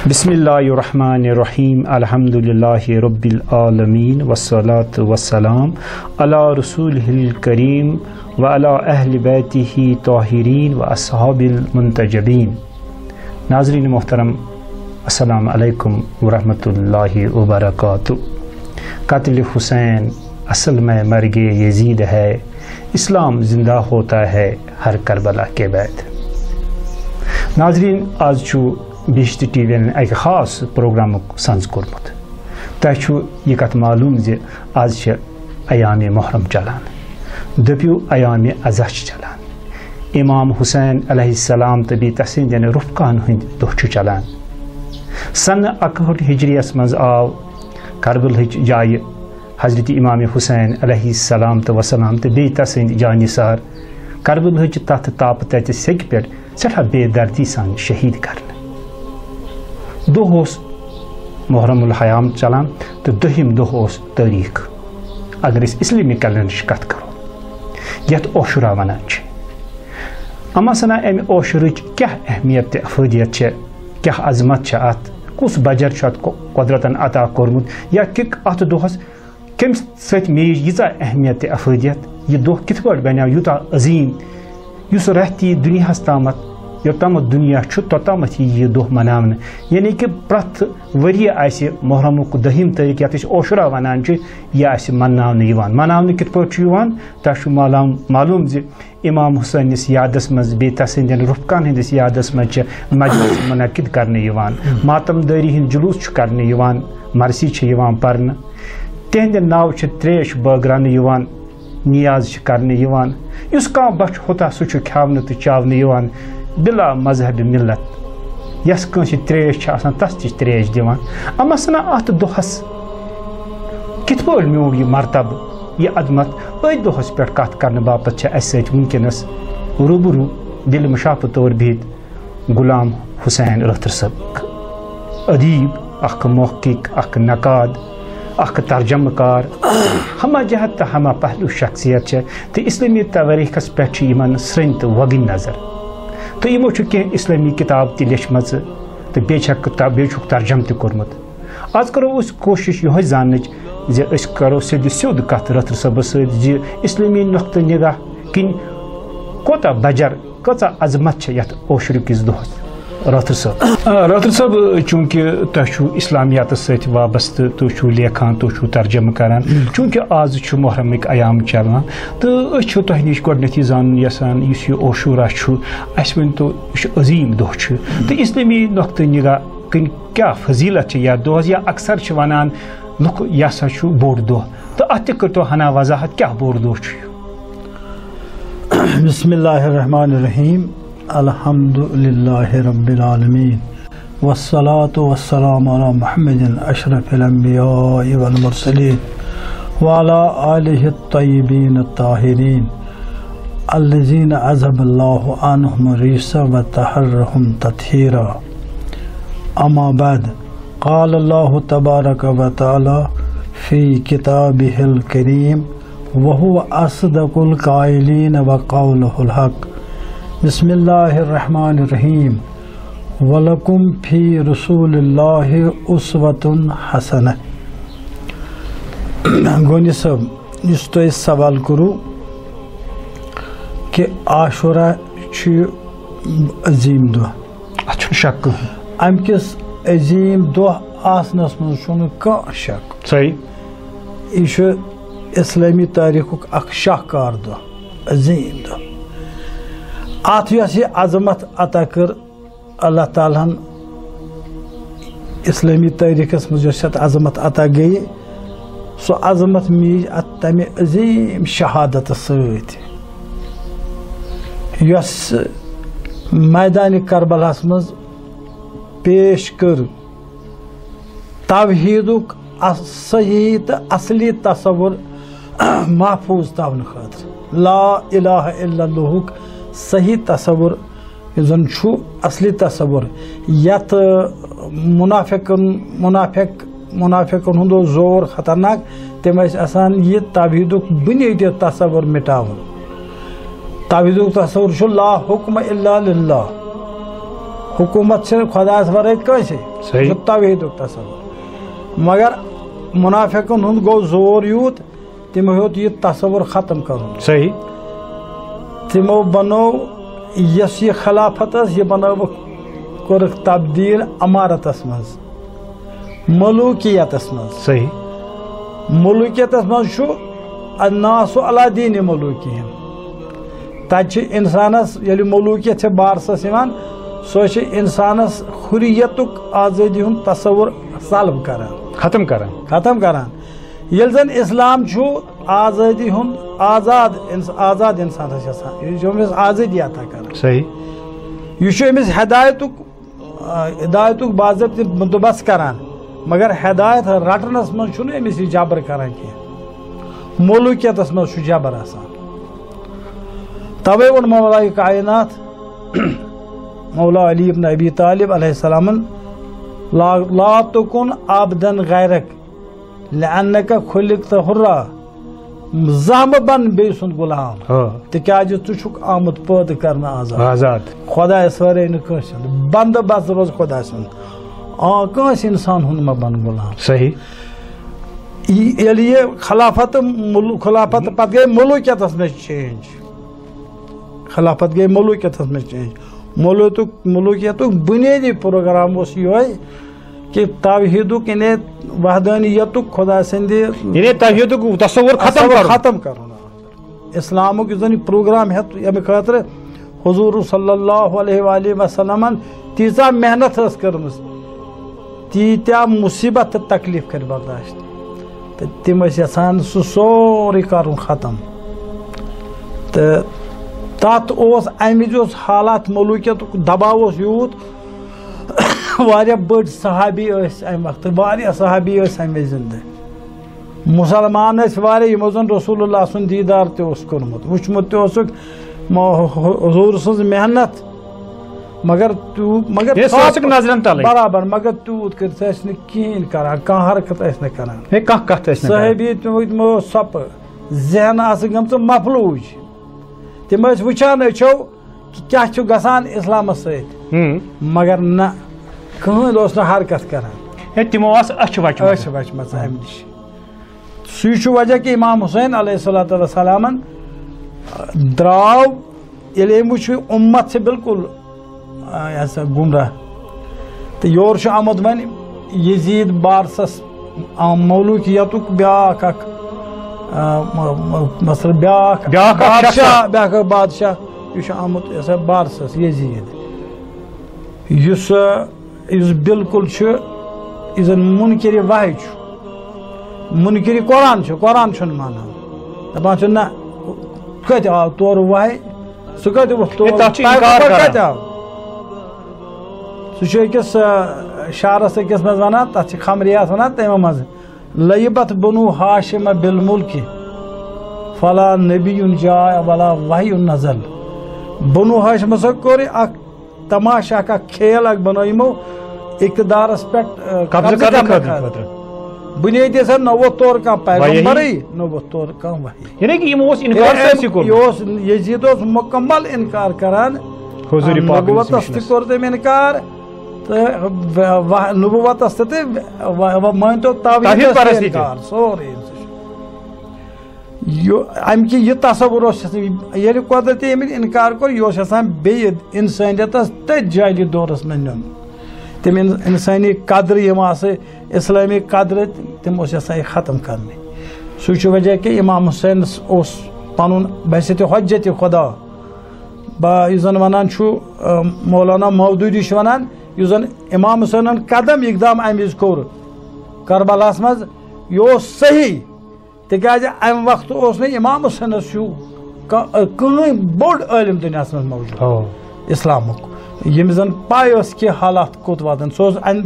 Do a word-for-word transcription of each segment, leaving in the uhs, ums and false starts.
بسم اللہ الرحمن الرحیم، الحمد للہ رب العالمین، والصلاة والسلام علی رسولہ الکریم وعلی اہل بیتہ طاہرین و اصحاب المنتجبین۔ ناظرین محترم، السلام علیکم ورحمۃ اللہ وبرکاتہ۔ قتل حسین اصل میں مرگ یزید ہے، اسلام زندہ ہوتا ہے ہر کربلا کے بعد۔ ناظرین، آز چھُ بہشتی ٹی وی یَن اَکہِ خاص پروگرامُک سنز کوٚرمُت۔ تۄہہِ چھُ یہِ کتھ معلوم زِ آز چھِ ایام محرم چلان، دٔپِو ایام اضحیٰ چھِ چلان۔ امام حسین علیہ السلام تہٕ بیٚیہِ تسٕنٛدٮ۪ن رفقاہن ہٕنٛدۍ دۄہ چھُ چلان۔ سنہٕ اکہٲٹھ ہجریَس منٛز آو کربلہٕچ جایہِ حضرت امام حسین علیہ السلام تہٕ وسلام تہٕ بیٚیہِ تسٕنٛدۍ جانثار کربلہٕچ تتھ تاپہٕ تتہِ سیٚکہِ پٮ۪ٹھ سٮ۪ٹھاہ بے دردی سان شہید کرنہٕ۔ دۄہ اوس محرم الحیام چلان تہٕ دٔہِم دۄہ اوس تٲریخ، اگر أسۍ اسلٲمی کیلنڈرٕچ کتھ کرو، یتھ عاشورہ ونان چھِ۔ اما سنا، امہِ عاشورٕچ کیاہ اہمیت تہٕ افٲدیت چھےٚ، کیاہ عظمت چھےٚ اتھ، کُس بجر چھُ اتھ قو-، قۄدرتن عطا کوٚرمُت، یا کہِ اتھ دۄہس کمہِ سۭتۍ میج ییٖژاہ اہمیت تہٕ افٲدیت؟ یہِ دۄہ کِتھ پٲٹھۍ بنیو یوٗتاہ عظیٖم، یُس راتھ یی دُنیاہس تامتھ، یوٚتامتھ دُنیا چھُ، توٚتامتھ یی یہِ دۄہ مناونہٕ؟ یعنی کہِ پرٛٮ۪تھ ؤریہِ آسہِ محرمُک دٔہِم تٲریٖخ، یَتھ أسۍ عاشورہ وَنان چھِ، یہِ آسہِ مناونہٕ یِوان۔ مناونہٕ کِتھ پٲٹھۍ چھُ یِوان؟ تۄہہِ چھُ معلوم، معلوم زِ امام حسینس یادس منٛز، بیٚیہِ تسٕنٛدٮ۪ن رفقان ہٕنٛدِس یادس منٛز چھِ مجلس منعقد کرنہٕ یِوان، ماتم دٲری ہٕنٛدۍ جلوس چھُ کرنہٕ یِوان، مرثی چھِ یِوان پرنہٕ، تِہنٛدِ ناوٕ چھِ تریش بٲگراونہٕ یِوان، نیاز چھِ کرنہٕ یِوان۔ یُس کانٛہہ بۄچھِ ہوٚتہ، سُہ چھُ کھیاونہٕ تہٕ چاونہٕ یِوان بلا مذہب ملت۔ یس کٲنٛسہِ تریش چھِ آسان، تس تہِ چھِ تریش دِوان۔ اما سنا، اتھ دۄہس کِتھ پٲٹھۍ میوٗل یہِ مرتبہٕ، یہِ عظمت؟ أتھۍ دۄہس پٮ۪ٹھ کتھ کرنہٕ باپتھ چھِ اسہِ سۭتۍ وٕنکیٚنس روٗبروٗ دِلہِ مُشافہٕ طور بِہِتھ غلام حسین رٲتھٕر صٲب، اکھ ادیب، اکھ محقق، اکھ نقاد، اکھ ترجمہٕ کار، ہمہ جہت تہٕ ہمہ پہلو شخصیت چھےٚ، تہٕ اسلٲمی توٲریٖخس پٮ۪ٹھ چھِ یِمن سرٛنۍ تہٕ وۄگٕنۍ نظر۔ تہٕ یِمو چھُ کینٛہہ اسلٲمی کتاب تہِ لیچھمژٕ، تہٕ بیٚیہِ چھکھ کتاب، بیٚیہِ چھُکھ ترجمہٕ تہِ کوٚرمُت۔ آز کرو أسۍ کوٗشش یِہوٚے زاننٕچ زِ أسۍ کرو سیٚدِ سیوٚد کتھ رٲتھٕر صٲبس سۭتۍ زِ اسلٲمی نقطہٕ نگاہ کِنۍ کوتاہ بجر، کۭژاہ عظمت چھےٚ یتھ عاشورٕ کِس دۄہس۔ رٲتھٕر صٲب۔ آ، رٲتھٕر صٲب، چوٗنٛکہِ تۄہہِ چھُو اسلامیاتس سۭتۍ وابستہٕ، تُہۍ چھُو لیکھان، تُہۍ چھُو ترجمہٕ کران، چوٗنٛکہِ آز چھُ محرمٕکۍ ایام چلان، تہٕ أسۍ چھِو تۄہہِ نِش گۄڈٕنیتھٕے زانُن یژھان، یُس یہِ عاشورہ چھُ، اسہِ ؤنۍ تو، یہِ چھُ عظیٖم دۄہ چھُ، تہٕ اسلٲمی نقطہٕ نگاہ کِنۍ کیٛاہ فضیلت چھِ یتھ دۄہس، یا اکثر چھِ ونان لُکھ، یہِ ہسا چھُ بوٚڑ دۄہ، تہٕ اتھ تہِ کٔرۍتو ہنا وضاحت، کیٛاہ بوٚڑ دۄہ چھُ یہِ؟ بسم اللہ الرحمن الرحیم۔ الحمد للہ رب العالمین، والصلاة والسلام علی محمد اشرف الانبیاء والمرسلین، وعلی آلہ الطیبین الطاہرین، الذین اذهب اللہ عنهم الرجس وطهرهم تطهیرا۔ اما بعد، قال اللہ تبارک و تعالی فی کتابہ الکریم، وهو أصدق القائلين وقوله الحق۔ بسم الله الرحمن الرحيم۔ ولكم في رسول الله أسوة حسنة۔ گونی صٲب، یُس تۄہہِ سوال کوٚروٕ کہِ عاشورہ چھُ عظیٖم دۄہ، اتھ چھُنہٕ شک کٕہٕنۍ۔ امہِ کِس عظیٖم دۄہ آسنس منٛز چھُنہٕ کانٛہہ شک۔ صحیح۔ یہِ چھُ اسلٲمی تٲریٖخُک اکھ شاہکار دۄہ، عظیٖم دۄہ۔ اتھ یۄس یہِ عظمت عطا کٔر اللہ تعالیٰ ہن اسلٲمی تٲریٖخس منٛز، یۄس یتھ عظمت عطا گٔیہِ، سۄ عظمت میٖج اتھ تمہِ عظیٖم شہادتس سۭتۍ، یۄس میدانِ کربلاہس منٛز پیش کٔر۔ توحیدُک اص-، صحیح تہٕ اصلی تصور محفوظ تھاونہٕ خٲطرٕ، لا الہ الا اللہُک صحیح تصور یُس زن چھُ اصلی تصور، یتھ منافقن، منافق، منافقن ہُنٛد اوس زور خطرناک، تِم ٲسۍ یژھان یہِ توحیدُک بُنیٲدی تصور مٹاوُن۔ توحیدُک تصور چھُ لا حکم الا للہ۔ حکومت چھِ خۄدایَس ورٲے کٲنٛسے۔ صحیح۔ یہِ چھُ توحیٖدُک تصور۔ مگر منافقن ہُنٛد گوٚو زور یوٗت، تِمو ہیوٚت یہِ تصور ختم کرُن۔ صحیح۔ تِمو بنوو یۄس یہِ خلافت ٲس، یہِ بنٲوٕکھ، کوٚرُکھ تبدیٖل امارتس منٛز، ملوکیتس منٛز۔ صحیح۔ ملوکیتس منٛز چھُ الناس علی دین ملوکہم۔ تتہِ چھِ انسانس، ییٚلہِ ملوکیت چھِ بارسس یِوان، سۄ چھِ انسانس حریتُک، آزٲدی ہُنٛد تصور سلب کران۔ ختم کران۔ ختم کران۔ ییٚلہِ زن اسلام چھُ آزٲدی ہُنٛد، آزاد انس-، آزاد انسانس چھِ آسان، یہِ چھُ أمِس آزٲدی عطا کران۔ صحیح۔ یہِ چھُ أمِس ہدایتُک، آ، ہدایتُک باضٲبطہٕ بندوبست کران، مگر ہدایت رٹنس منٛز چھُنہٕ أمِس یہِ جبر کران کینٛہہ۔ ملوکیتس منٛز چھُ جبر آسان۔ توے ووٚن مولایہِ کائنات، مولا علی ابن ابی طالب علیہ السلامن، "لا، لا تکن عبدا غیرک، لأنک خلقت حرا"، زانٛہہ مہ بن بیٚیہِ سُنٛد غلام، آ۔ تِکیٛازِ ژٕ چھُکھ آمُت پٲدٕ کرنہٕ آزاد۔ آزاد۔ خۄدایَس ورٲے نہٕ کٲنٛسہِ ہُنٛد، بندٕ بس روز خۄدایہِ سُنٛد۔ آ، کٲنٛسہِ اِنسان ہُنٛد مہ بن غلام۔ صحیح۔ یہِ، ییٚلہِ یہِ خلافت مُل-، خلافت پتہٕ گٔے ملوکیتس منٛز چینج۔ خلافت گٔے ملوکیتس منٛز چینج۔ ملوکیتُک، ملوکیتُک بُنیٲدی پروگرام اوس یِہوٚے کہِ توحیٖدُک، یعنی وحدانیتُک، خۄدا سٕنٛدِ یعنی توحیٖدُک تصور ختم تصور کرُن۔ ختم کرُن۔ اسلامُک یُس زن یہِ پروگرام ہیٚتھ، ییٚمہِ خٲطرٕ حضور صلی اللہ علیہ وآلہ وسلمن تیٖژاہ محنت ٲس کٔرمٕژ، تیٖتیٛاہ مُصیبت تہٕ تکلیٖف کٔرۍ برداشت۔ تہٕ تِم ٲسۍ یژھان سُہ سورُے کرُن ختم۔ تہٕ تتھ اوس، امہِ وِزِ اوس حالات، ملوکیتُک دباو اوس یوٗت، واریاہ بٔڑۍ صحابی ٲسۍ امہِ وقتہٕ، واریاہ صحابی ٲسۍ امہِ وِزِ زندٕ۔ مُسلمان ٲسۍ واریاہ، یِمو زن رسول اللہ سُنٛد دیٖدار تہِ اوس کوٚرمُت، وٕچھمُت تہِ اوسُکھ م-، حضور سٕنٛز محنت، مگر تیوٗ-، مگر ہے، سُہ ٲسٕکھ ژاپہٕ نظرن تلٕے۔ برابر، مگر تیوٗت کٔرِتھ ٲسۍ نہٕ کِہیٖنۍ کران، کانٛہہ حرکت ٲسۍ نہٕ کران۔ ہے، کانٛہہ کتھ ٲسۍ نہٕ کران۔ صحابی تِم، تِمو اوس سۄپہٕ ذہن آسہٕ گٔمژٕ مفلوٗج۔ تِم ٲسۍ وٕچھان أچھو کہِ کیٛاہ چھُ گژھان اِسلامس سۭتۍ، ہُم۔ مگر نہ، کٕہٕنۍ اوس نہٕ حرکت کران۔ ہے، تِمو آسہٕ أچھ وچھمژٕ۔ أچھ وچھمژٕ امہِ نِش۔ سُے چھُ وجہ کہِ امام حسین علیہ الصلوۃ والسلامن درٛاو، ییٚلہِ أمۍ وُچھ، یہِ اُمت چھِ بالکل، آ، یہِ ہسا گمراہ۔ تہٕ یور چھُ آمُت وۄنۍ یزید بارسس، آ، مولوٗکیتُک بیٛاکھ اکھ، آ، م-، م-، مثلاً بیٛاکھ بیٛاکھ اکھ بادشاہ، شخص۔ بیٛاکھ اکھ بادشاہ، یہِ چھُ آمُت یہِ ہسا بارسس یزید، یُس، آ، یُس بالکل چھُ، یُس زن منکر وحی چھُ، منکر قرآن چھُ، قرآن چھُنہٕ مانان، دپان چھُ، نہ، کتہِ آو تورٕ وحی؟ سُہ کتہِ ووٚتھ تورٕ؟ ہے، تتھ چھُ انکار پیغمبر کران۔ کتہِ آو؟ سُہ چھُ أکِس، آ، شعرس أکِس منٛز ونان، تتھ چھِ خمریس ونان، تٔمۍ منٛز، "لعبت بنو ہاشم بالملک، فلا نبی جاء ولا وحی نزل۔" بنو ہاشمس کوٚر اکھ تماشہٕ اکھ، اکھ کھیل اکھ بنوو یِمو اقتدارس پٮ۪ٹھ، آ، قبضہٕ قبضہٕ کرنہٕ کرنہٕ خٲطرٕ۔ خٲطرٕ۔ بنیٲدی ہسا نہ ووت تورٕ کانٛہہ وحی۔ پیغمبرٕے، نہ ووت تورٕ کانٛہہ وحی۔ یعنی کہِ یِمو اوس انکار یہِ اوس سٲرسٕے کوٚرمُت۔ یہِ اوس، یزید اوس مکمل انکار کران۔ حضور پاک نبوتس تہِ مِشنَس۔ کوٚر تٔمۍ انکار تہٕ و-، و-، نبوتس تہِ تہٕ و-، و-، مٲنۍ تو توحیٖدس توحیٖد تہِ پرستی تہِ۔ انکار، سورُے أمۍ سۭتۍ چھُ۔ یہِ، امہِ کہِ یہِ تصور اوس یژھان، ییٚلہِ قۄدرتی ییٚمہِ انکار کوٚر، یہِ اوس یژھان بیٚیہِ انسٲنیتس تٔتھۍ جاہلی دورس منٛز نیُن۔ تِم ان-، انسٲنی قدرٕ یِم آسہٕ، اسلٲمی قدرٕ، تِم اوس یژھان یہِ ختم کرنہِ۔ سُے چھُ وجہ کہِ امام حسینس اوس پنُن بحیثیت حجت خدا، با-، یُس زن ونان چھُ، آ، مولانا مودودی چھُ ونان، یُس زن امام حسینن قدم اقدام امہِ وِزِ کوٚر کربلاہس منٛز، یہِ اوس صحیح۔ تِکیٛازِ اَمہِ وقتہٕ اوس نہٕ امام حسینس ہیوٗ کا-، کٕہٕنۍ بوٚڑ عٲلِم دُنیاہَس منٛز موجوٗد۔ اَوا۔ اسلامُک، ییٚمِس زَن پَے ٲس کہِ حالات کوٚت واتَن۔ سُہ اوس اَمہِ،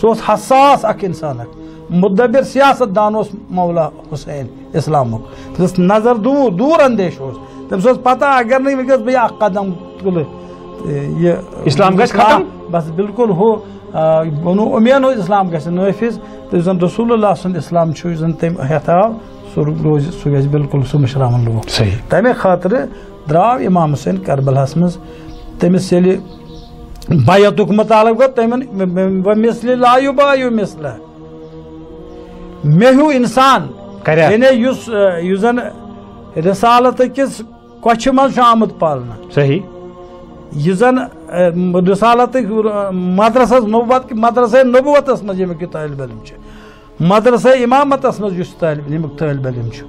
سُہ اوس حساس اَکھ اِنسان اَکھ، مُدبِر سیاست دان اوس مولا حسین اسلامُک۔ تٔمِس نظر دوٗر، دوٗر اندیش اوس۔ تٔمِس اوس پَتہ، اگر نہٕ وٕنکیٚس بہٕ یہِ اَکھ قدم تُلہٕ، یہِ اسلام گژھِ اسلام ختم۔ بس بالکل ہُہ، آ، بنو امیہ ہُنٛد اسلام گژھِ نٲفذ، تہٕ یُس زن رسول اللہ سُنٛد اسلام چھُ، یُس زن تٔمۍ ہٮ۪تھ آو، سُہ روزِ، سُہ گژھِ بالکل، سُہ مٔشراوَن لوٗکھ۔ صحیح۔ تَمے خٲطرٕ درٛاو امام حسین کربلاہس منٛز۔ تٔمِس ییٚلہِ بیعتُک مُطالبہٕ گوٚو تِمن، و مثل لا یباع مثلہ۔ مےٚ ہیوٗ اِنسان، کریا۔ یعنی یُس، آ، یُس زن رسالت کِس کۄچھِ منٛز چھُ آمُت پالنہٕ۔ صحیح۔ یُس زن، آ، رسالت، آ، مدرسس نبوت، مدرسہ نبوتس منٛز ییٚمیُک یہِ طٲلب علم چھُ۔ مدرسہ امامتس منٛز یُس طٲلب، ییٚمیُک طٲلب علم چھُ۔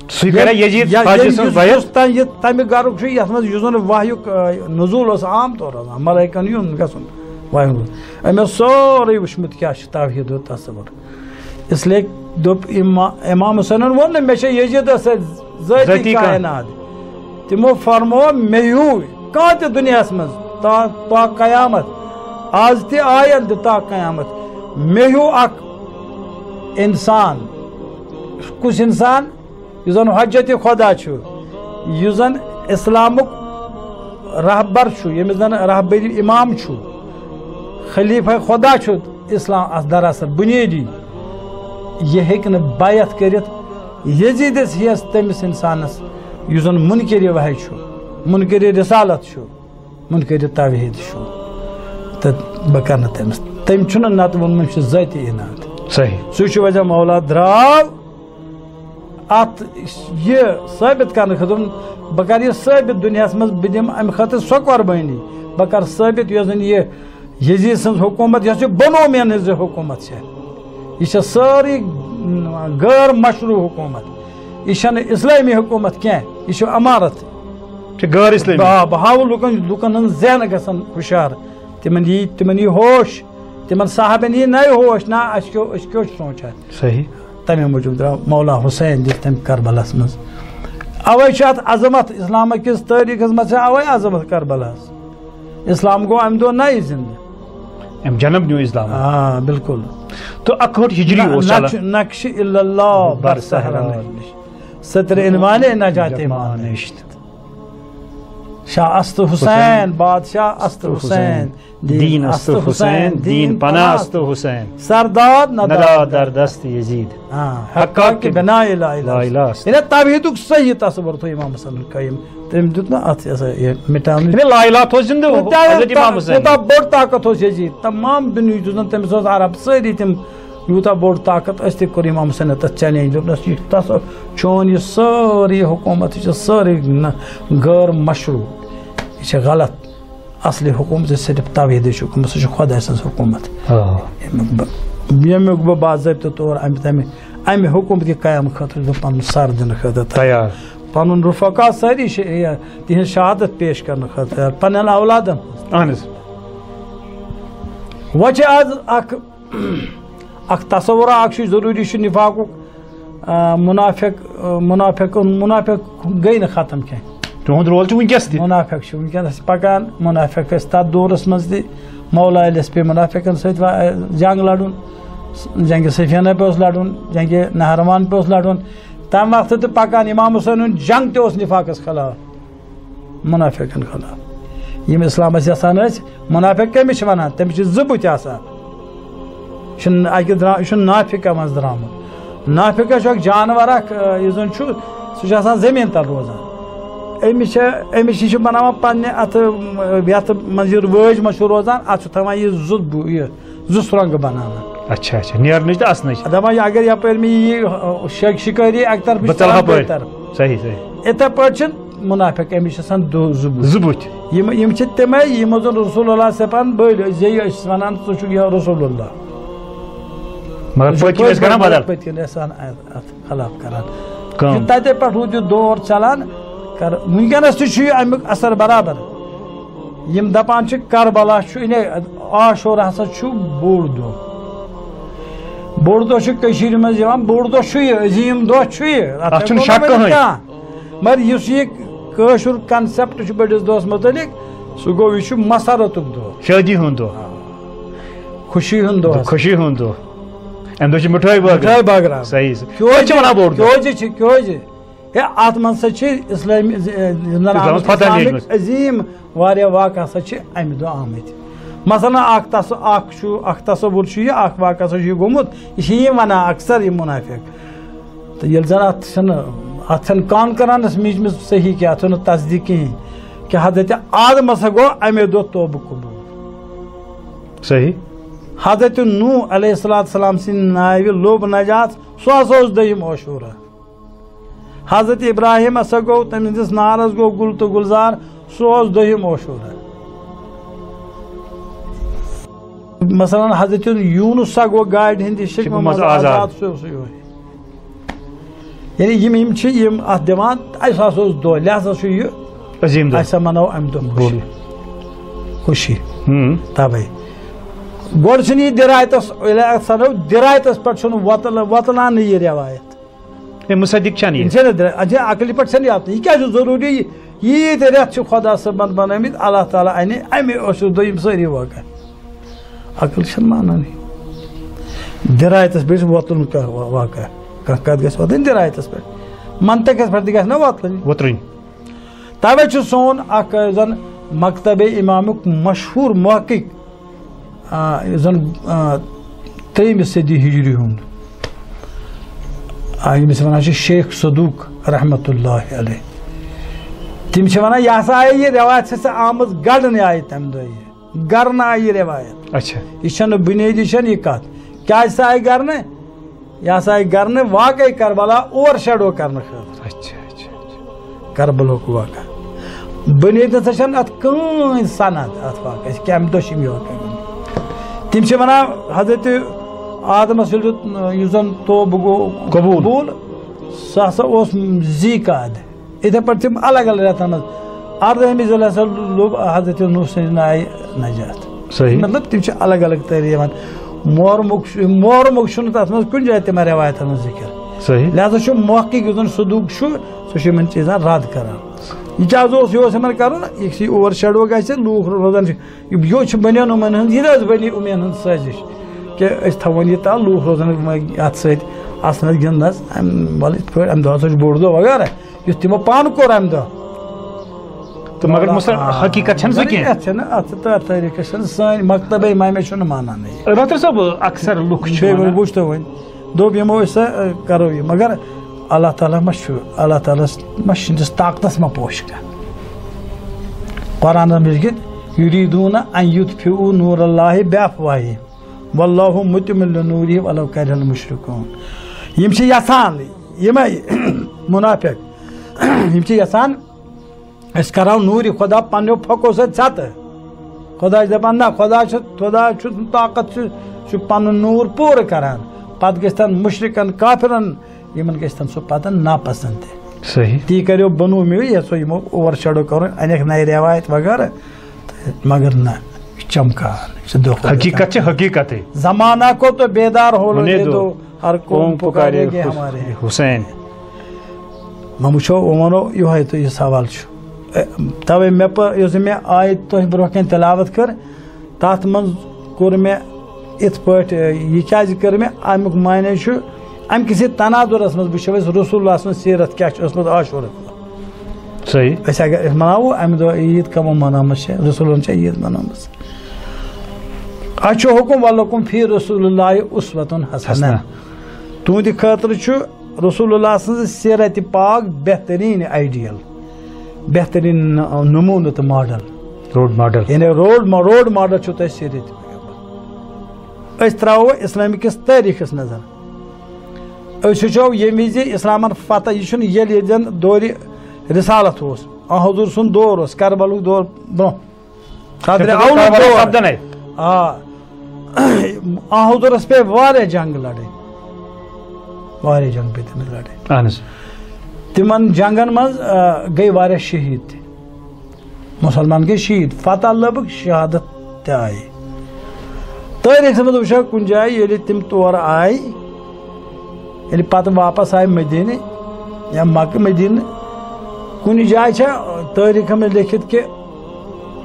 سُے کریا یزید یا فاجر ییٚمۍ سٕنٛز یُس، بیعت؟ یُس تام یہِ تمہِ گرُک چھُ، یتھ منٛز یُس زن وحیُک، آ، نزول اوس عام طور آسان، ملائکن یُن گژھُن، وحیُک نزول۔ أمۍ اوس سورُے وُچھمُت کیٛاہ چھُ توحید و تصور۔ اس لیے دوٚپ اما-، امام حسینن ووٚن نہٕ، مےٚ چھےٚ یزیدس سۭتۍ ذٲتی ذٲتی کانٛہہ۔ کائنات۔ تِمو فرموو، مےٚ ہیوٗ کانٛہہ تہِ دُنیاہس منٛز تا، تا قیامت، آز تہِ آیندٕ تا قیامت، مےٚ ہیوٗ اکھ انسان۔ کُس انسان؟ یُس زن حجت خدا چھُ، یُس زن اسلامُک رہبر چھُ، ییٚمِس زن رہبری امام چھُ، خلیفہ خدا چھُ اسلام، اَتھ دراصل بنیٲدی۔ یہِ ہیٚکہِ نہٕ بیعت کٔرِتھ یزیدس ہِیَس تٔمِس انسانس، یُس زن منکر وحی چھُ، منکر رسالت چھُ، منکر توحید چھُ، تہٕ بہٕ کرٕ نہٕ تٔمِس۔ تٔمۍ چھُنہٕ نتہٕ ووٚنمُت، أمِس چھُ ذٲتی عنایت۔ صحیح۔ سُے چھُ وجہ مولا درٛاو اتھ یہِ ثٲبت کرنہٕ خٲطرٕ، بہٕ کرٕ یہِ ثٲبت دُنیاہس منٛز، بہٕ دِمہٕ امہِ خٲطرٕ سۄ قۄربٲنی، بہٕ کرٕ ثٲبت یۄس زن یہِ یزید سٕنٛز حکومت، یۄس یہِ بنو امیہ ہٕنٛز حکومت چھےٚ، یہِ چھےٚ سٲرٕے غٲر مشروع حکومت، یہِ چھنہٕ اسلٲمی حکومت کینٛہہ، یہِ چھِ امارت۔ چھِ غٲر اسلٲمی۔ آ، بہٕ ہاوٕ لُکن، لُکن ہٕنٛز ذہن گژھن ہُشار، تِمن یی، تِمن یی ہوش، تِمن صاحبن یی نَیہِ ہوش، نہ، اسہِ کیٛاہ، أسۍ کیٛاہ چھِ سونٛچان؟ صحیح۔ تَمے موٗجوٗب درٛاو مولا حسین دِتھ تٔمۍ کربلاہس منٛز۔ اَوَے چھُ اَتھ عظمت، اِسلام کِس تٲریٖخس منٛز چھِ اَوَے عظمت کربلاہس۔ اِسلام گوٚو اَمہِ دۄہ نَیہِ زِندٕ۔ أمۍ جنم نیوٗ اِسلام۔ آ، بِلکُل۔ تہٕ اَکہٲٹھ ہِجری نہ-، اوس چلان۔ نقش، نقش الا اللہ بر بر صحرا صحرا نِش۔ ستر عنوان نجات ایمان نِش۔ شاہ است حسین، بادشاہ است حسین۔ دین است حسین، دین پناہ است حسین۔ سرداد نداد نداد در دست یزید۔ ہاں، حقا حقا کہ کہ بنا لا الہ لا الہ است۔ یعنی توحیدُک صحیح تصور تھوٚو امام حسن قٲیِم۔ تٔمۍ دیُت نہٕ اتھ یہِ ہسا یہِ مٹاونٕچ۔ یعنی لا الہ تھوٚو زندٕ تیوٗتاہ، حضرت امام حسین۔ تیوٗتاہ بٔڑ طاقت اوس یزید۔ تمام دُنیہٕچ یُس زن تٔمِس اوس عرب، سٲری تِم یوٗتاہ بوٚڑ طاقت، أسۍ تہِ کوٚر امام حسینس تتھ چیلنج، دوٚپنس، یہِ تس، چون یہِ سٲرٕے حکومت، یہِ چھِ سٲرٕے نہ-، غٲر مشروع، یہِ چھِ غلط۔ اصلی حکومت چھِ صرف توحیدٕچ حکومت، سُہ چھُ خۄداے سٕنٛز حکومت۔ آ۔ ییٚمیُک بہٕ، ییٚمیُک بہٕ باضٲبطہٕ طور امہِ، تمہِ، امہِ حکومت کہِ قیام خٲطرٕ چھُس بہٕ پنُن سر دِنہٕ خٲطرٕ تیار۔ تیار۔ پنُن رفقا سٲری چھِ، یہِ، تِہنٛز شہادت پیش کرنہٕ خٲطرٕ، پننٮ۪ن اولادن۔ اہن حظ۔ وۄنۍ چھِ از اکھ، اکھ تصور اکھ چھُ ضروٗری، چھُ نفاقُک، آ، منافق، آ، منافق، منافق گٔے نہٕ ختم کینٛہہ۔ تِہُنٛد رول چھُ وٕنکیٚس تہِ۔ منافق چھِ وٕنکیٚنس پکان، منافق ٲسۍ تتھ دورس منٛز تہِ، مولا علیس پیٚیہِ منافقن سۭتۍ وا-، جنگ لڑُن، جنگِ صفینہ پہ اوس لڑُن، جنگِ نہروان پہ اوس لڑُن، تمہِ وقتہٕ تہِ پکان، امام حسینُن جنگ تہِ اوس نفاقس خلاف۔ منافقن خلاف۔ یِم اسلامس یژھان ٲسۍ، منافق کٔمِس چھِ ونان؟ تٔمِس چھِ زٕ بٕتھۍ آسان۔ یہِ چھُنہٕ اکہِ درا-، یہِ چھُنہٕ نافقہ منٛز درامُت۔ نافقہ چھُ اکھ جانور اکھ، آ، یُس زن چھُ، سُہ چھُ آسان زٔمیٖن تل روزان۔ أمِس چھِ، أمِس چھِ، یہِ چھُ بناوان پننہِ اتھٕ، م، یتھ منٛز یہِ وٲج منٛز چھُ روزان، اتھ چھُ تھاوان یہِ زٕ بُ-، یہِ زٕ سرنٛگہٕ بناوان۔ اچھا، اچھا، نیرنٕچ تہٕ اژنٕچ۔ دپان، یہِ اگر یپٲرۍ مےٚ یہِ، آ، شِکٲری اکہِ طرفہٕ بہٕ ژلہٕ چھِ ہپٲرۍ۔ بیٚیہِ طرفہٕ۔ صحیح، صحیح۔ یِتھے پٲٹھۍ چھِ منافق، أمِس چھِ آسان دو-، زٕ بُتھۍ۔ زٕ بُتھۍ۔ یِم، یِم چھِ تِمے، یِمو زن رسول اللہ صفن بٔلۍ، أسۍ زیٚیہِ، أسۍ چھِ ونان، ژٕ چھُکھ یا رسول اللہ۔ مگر ژٕ چھُکھ پٔتۍ کِنۍ ٲسۍ کران پٔتۍ بدل۔ پٔتۍ کِنۍ ٲسۍ آسان اتھ، اتھ خلاف کران۔ کٲم۔ یہِ تتہِ پٮ۪ٹھ روٗد یہِ دور چلان، کر-، وٕنکیٚنس تہِ چھُ یہِ امیُک اثر برابر۔ یِم دپان چھِ کربلا چھُ، یعنی عاشورہ ہسا چھُ بوٚڑ دۄہ۔ بوٚڑ دۄہ چھُ کٔشیٖرِ منٛز یِوان، بوٚڑ دۄہ چھُ یہِ، عظیٖم دۄہ چھُ یہِ، اتھ اَتھ چھُنہٕ ہٮ۪کو نہٕ شک ؤنِتھ کٕہٕنۍ۔ کانٛہہ۔ مگر یُس یہِ کٲشُر concept چھُ بٔڑِس دۄہس مُتعلق، سُہ گوٚو، یہِ چھُ مسرتُک دۄہ۔ شٲدی ہُنٛد دۄہ۔ خوشی ہُنٛد دۄہ۔ خوشی ہُنٛد دۄہ۔ اَمہِ دۄہ چھِ مِٹھٲے بٲگراوان۔ مِٹھٲے بٲگراوان۔ صحیح، صحیح۔ کیٛازِ؟ أسۍ چھِ وَنان بوٚڑ دۄہ۔ کیٛازِ چھِ، کیٛازِ؟ ہے، اتھ منٛز ہسا چھِ اسلٲمی، ز-، زن اسلامس فتح اسلامٕکۍ لیٖجمٕژ۔ عظیٖم واریاہ واقعہٕ ہسا چھِ امہِ دۄہ آمٕتۍ۔ مثلاً، اکھ تص-، اکھ چھُ، اکھ تصوُر چھُ یہِ، اکھ واقعہٕ ہسا چھُ یہِ گوٚمُت، یہِ چھِ یِم ونان اکثر یِم منافق۔ تہٕ ییٚلہِ زن اتھ چھنہٕ، اتھ چھنہٕ کانکرنس میٖجمٕژ صحیح کینٛہہ، اتھ چھُنہٕ تصدیٖق کِہیٖنۍ۔ کہ حضرت آدم ہسا گوٚو اَمے دۄہ توبہٕ قبول۔ صحیح۔ حضرت نوح علیہ الصلوۃ والسلام سٕنٛدِ ناوِ لوٚب نجات، سُہ ہسا اوس دٔہِم عاشورہ۔ حضرت ابراہیم ہسا گوٚو، تٔمۍ سٕنٛدِس نارس گوٚو گُل تہٕ گُلزار، سُہ اوس دٔہِم عاشورہ۔ مثلاً حضرت یونس سا گوٚو گاڈِ ہٕنٛدِ شِکمہٕ شِکمہٕ منٛز منٛز آزاد۔ آزاد، سُہ اوس یِہوٚے۔ یعنی یِم، یِم چھِ یِم اَتھ دِوان، اَسہِ ہسا اوس دۄہ، لہذا چھُ یہِ عظیٖم دۄہ۔ اَسہِ ہا مناوو اَمہِ دۄہ خوشی۔ بولی۔ خوشی۔ ہُم۔ تَوَے۔ گۄڈٕ چھُنہٕ یہِ دِرایتَس، ییٚلہِ اَتھ سَنو دِرایتَس پٮ۪ٹھ چھُنہٕ وۄتل-، وۄتلانٕے یہِ رٮ۪وایت۔ ہے، مُصدِق چھَنہٕ یہِ۔ یہِ چھَنہٕ دِرا-، اَتھ چھِ عقلہِ پٮ۪ٹھ چھَنہٕ یہِ آسان۔ یہِ کیٛازِ چھُ ضروٗری؟ یہِ، ییٖتۍ رٮ۪تھ چھِ خۄدا صٲبَن بَنٲومٕتۍ، اللہ تعالیٰ اَنہِ اَمے ٲسِو دوٚیِم سٲری واقعہ۔ عقل چھَنہٕ مانانٕے۔ دِرایتَس پٮ۪ٹھ چھُ وۄتلُن کانٛہہ وا-، واقعہ۔ کانٛہہ کَتھ گژھِ وۄتلٕنۍ دِرایتَس پٮ۪ٹھ۔ منطقَس پٮ۪ٹھ تہِ گژھِ نہ وۄتلٕنۍ۔ وۄتلٕنۍ۔ تَوَے چھُ سون اَکھ، یُس زَن مکتبِ اِمامیُک مشہوٗر محقق، آ، یُس زَن، آ، ترٛیٚیِمہِ صدی ہِجری ہُنٛد، آ، ییٚمِس وَنان چھِ شیخ صدوق رحمتہ اللہ علیہ۔ تِم چھِ وَنان، یہِ ہسا آیہِ، یہِ رٮ۪وایت چھِ سۄ آمٕژ گَڑنہٕ آیہِ تَمہِ دۄہ یہِ۔ گرنہٕ آیہِ یہِ رٮ۪وایت۔ اچھا۔ یہِ چھَنہٕ بُنیٲدی، چھَنہٕ یہِ کَتھ۔ کیٛازِ سا آیہِ گرنہٕ؟ یہِ ہسا آیہِ گرنہٕ واقعے کربلا اوور شیڈو کرنہٕ خٲطرٕ۔ اچھا، اچھا، اچھا۔ کربلہُک واقعہ۔ بُنیٲدی نہ سا چھَنہٕ اَتھ کٕہٕنۍ سند اَتھ واقعس، کَمہِ دۄہ چھِ یِم یہِ واقعہ گٔمٕتۍ۔ تِم چھِ وَنان حضرت آدمَس ییٚلہِ دیُت، یُس زَن توبہٕ گوٚو قبوٗل۔ قبوٗل، سُہ ہسا اوس ذی قعدہ۔ یِتھے پٲٹھۍ تِم الگ الگ رٮ۪تن منٛز۔ اردٲہمہِ ذی الحجہ لوٚب حضرت نوح سٕنٛدِ ناوِ نجات۔ صحیح۔ مطلب، تِم چھِ الگ الگ تٲریٖخ یِوان۔ محرمُک چھُ، محرمُک چھُنہٕ تَتھ منٛز کُنہِ جایہِ تِمن رٮ۪وایتن منٛز ذِکِر۔ صحیح۔ لہذا چھُ محقق یُس زَن صدوق چھُ، سُہ چھُ یِمن چیٖزن رد کران۔ یہِ کیٛازِ اوس، یہِ اوس یِمن کرُن، یہِ اوور شیڈو گژھِ، لوٗکھ روزان چھِ۔ یہِ، یہِ چھُ بنی اُمین ہٕنٛز، یہِ حظ بنی اُمین ہٕنٛز سٲزِش، کہِ أسۍ تھاوون یہِ تَل، لوٗکھ روزن وۄنۍ اَتھ سۭتۍ، اَسنَس گِنٛدنَس، اَمہِ، وَلہٕ یِتھ پٲٹھۍ اَمہِ دۄہ ہسا چھُ بوٚڑ دۄہ وغیرہ، یُتھ تِمو پانہٕ کوٚر اَمہِ دۄہ۔ تہٕ مگر مُسل-، آ، حقیٖقت چھَنہٕ سُہ مگر کینٛہہ۔ یَتھ چھَنہٕ، اَتھ چھِ تَتھ تٲریٖخَس چھَنہٕ سٲنۍ مکتبے اِمامیہ چھُنہٕ مانان یہِ۔ رٲتھٕر صٲب، اکثر لُکھ چھِ بیٚیہِ وَنان۔ وٕچھتو وۄنۍ۔ دوٚپ، یِمو أسۍ سا، ٲ، کَرو یہِ، مگر اللہ تعالیٰ ما چھُ، اللہ تعالیٰ ہَس ما چھِ سٕنٛدِس طاقتَس ما پوشہِ کانٛہہ؟ قرآنَس منٛز لیٚکھِتھ، "یُریٖدوٗنَ اَن یُطفِئوٗ نوٗر اللہِ بِافواہِہِم واللہ مُتِمُّ نوٗرِہِ وَلَو کَرِہَ المُشرِکوٗن۔" یِم چھِ یَژھان، یِمَے مُنافِق، یِم چھِ یَژھان أسۍ کَرہاو نوٗرِ خۄدا پنٛنیو پھۄکو سۭتۍ ژھٮ۪تہٕ۔ خۄدا چھِ دَپان، نہ، خۄدا چھُ، خۄدا چھُ طاقت چھُ، چھُ پَنُن نوٗر پوٗرٕ کَران۔ پَتہٕ گژھِ تَن مُشرِکَن، کافرَن، یِمَن گژھِ تَن سُہ پَتہٕ ناپَسنٛد تہِ۔ صحیح۔ تی کَریو بنو اُمیہ، یَژھو یِمو اوور شیڈو کَرُن، اَنٮ۪کھ نَیہِ رٮ۪وایت وغیرہ، تہٕ مگر نہ، یہِ چھُ چمکان، یہِ چھُ دۄہ کھۄتہٕ دۄہ حقیٖقت چھِ چمکان۔ حقیٖقتٕے۔ زمانہ کو تو بیدار ہونے ہونے دو، دو، ہر قوم قوم پکارے پکارے گے گے ہمارے۔ حسین۔ وۄنۍ وٕچھو، وۄنۍ وَنو یِہوٚے تہٕ یہِ سوال چھُ۔ اے، تَوَے مےٚ پٔر، یۄس مےٚ آیت تۄہہِ برٛونٛہہ کَنہِ تِلاوت کٔر، تَتھ منٛز کوٚر مےٚ یِتھ پٲٹھۍ، اے، یہِ کیٛازِ کٔر مےٚ؟ اَمیُک معنی چھُ، اَمہِ کِس یہِ تناظرَس منٛز وٕچھو أسۍ رسول اللہ سٕنٛز سیٖرت کیٛاہ چھِ ٲسمٕژ عاشورہ دۄہ۔ صحیح۔ أسۍ اگر أسۍ مَناوو اَمہِ دۄہ عیٖد، کَمو مَنٲومٕژ چھےٚ؟ رسولن چھےٚ عیٖد مَنٲومٕژ۔ اَسہِ چھُ حُکُم، وَلَکُم فی رسول اللہ اسوۃ حسنہ۔ حسنہ۔ تُہٕنٛدِ خٲطرٕ چھُ رسول اللہ سٕنٛز سیرت پاک بہتریٖن آئیڈیل، بہتریٖن نموٗنہٕ تہٕ ماڈل۔ Role model. یعنی رول ما-، رول ماڈل چھُ تۄہہِ سیرت پیغمبر۔ أسۍ ترٛاوو اِسلام کِس تٲریٖخس نظر۔ أسۍ وٕچھو ییٚمہِ وِزِ اِسلامن فتح، یہِ چھُنہٕ ییٚلہِ ییٚتہِ زن دورِ رسالت اوس، آ حضور سُنٛد دور اوس، کربلُک دور برٛونٛہہ۔ تَتھ درٛاو کربلا اَولُک دور۔ سپدن اَتہِ۔ آ۔ آ حضورس پیٚیہِ واریاہ جنگ لڑٕنۍ۔ واریاہ جنگ پیٚیہِ تٔمِس لڑٕنۍ۔ اہن حظ۔ تِمن جنگن منٛز، آ، گٔے واریاہ شہیٖد تہِ۔ مُسلمان گٔے شہیٖد۔ فتح لٔبٕکھ، شہادت تہِ آیہِ۔ تٲریٖخس منٛز وٕچھو کُنہِ جایہِ ییٚلہِ تِم تور آے، ییٚلہِ پتہٕ واپس آے مدیٖنہٕ یا مکہ مدیٖنہٕ، کُنہِ جایہِ چھا تٲریٖخس منٛز لیٚکھِتھ کہِ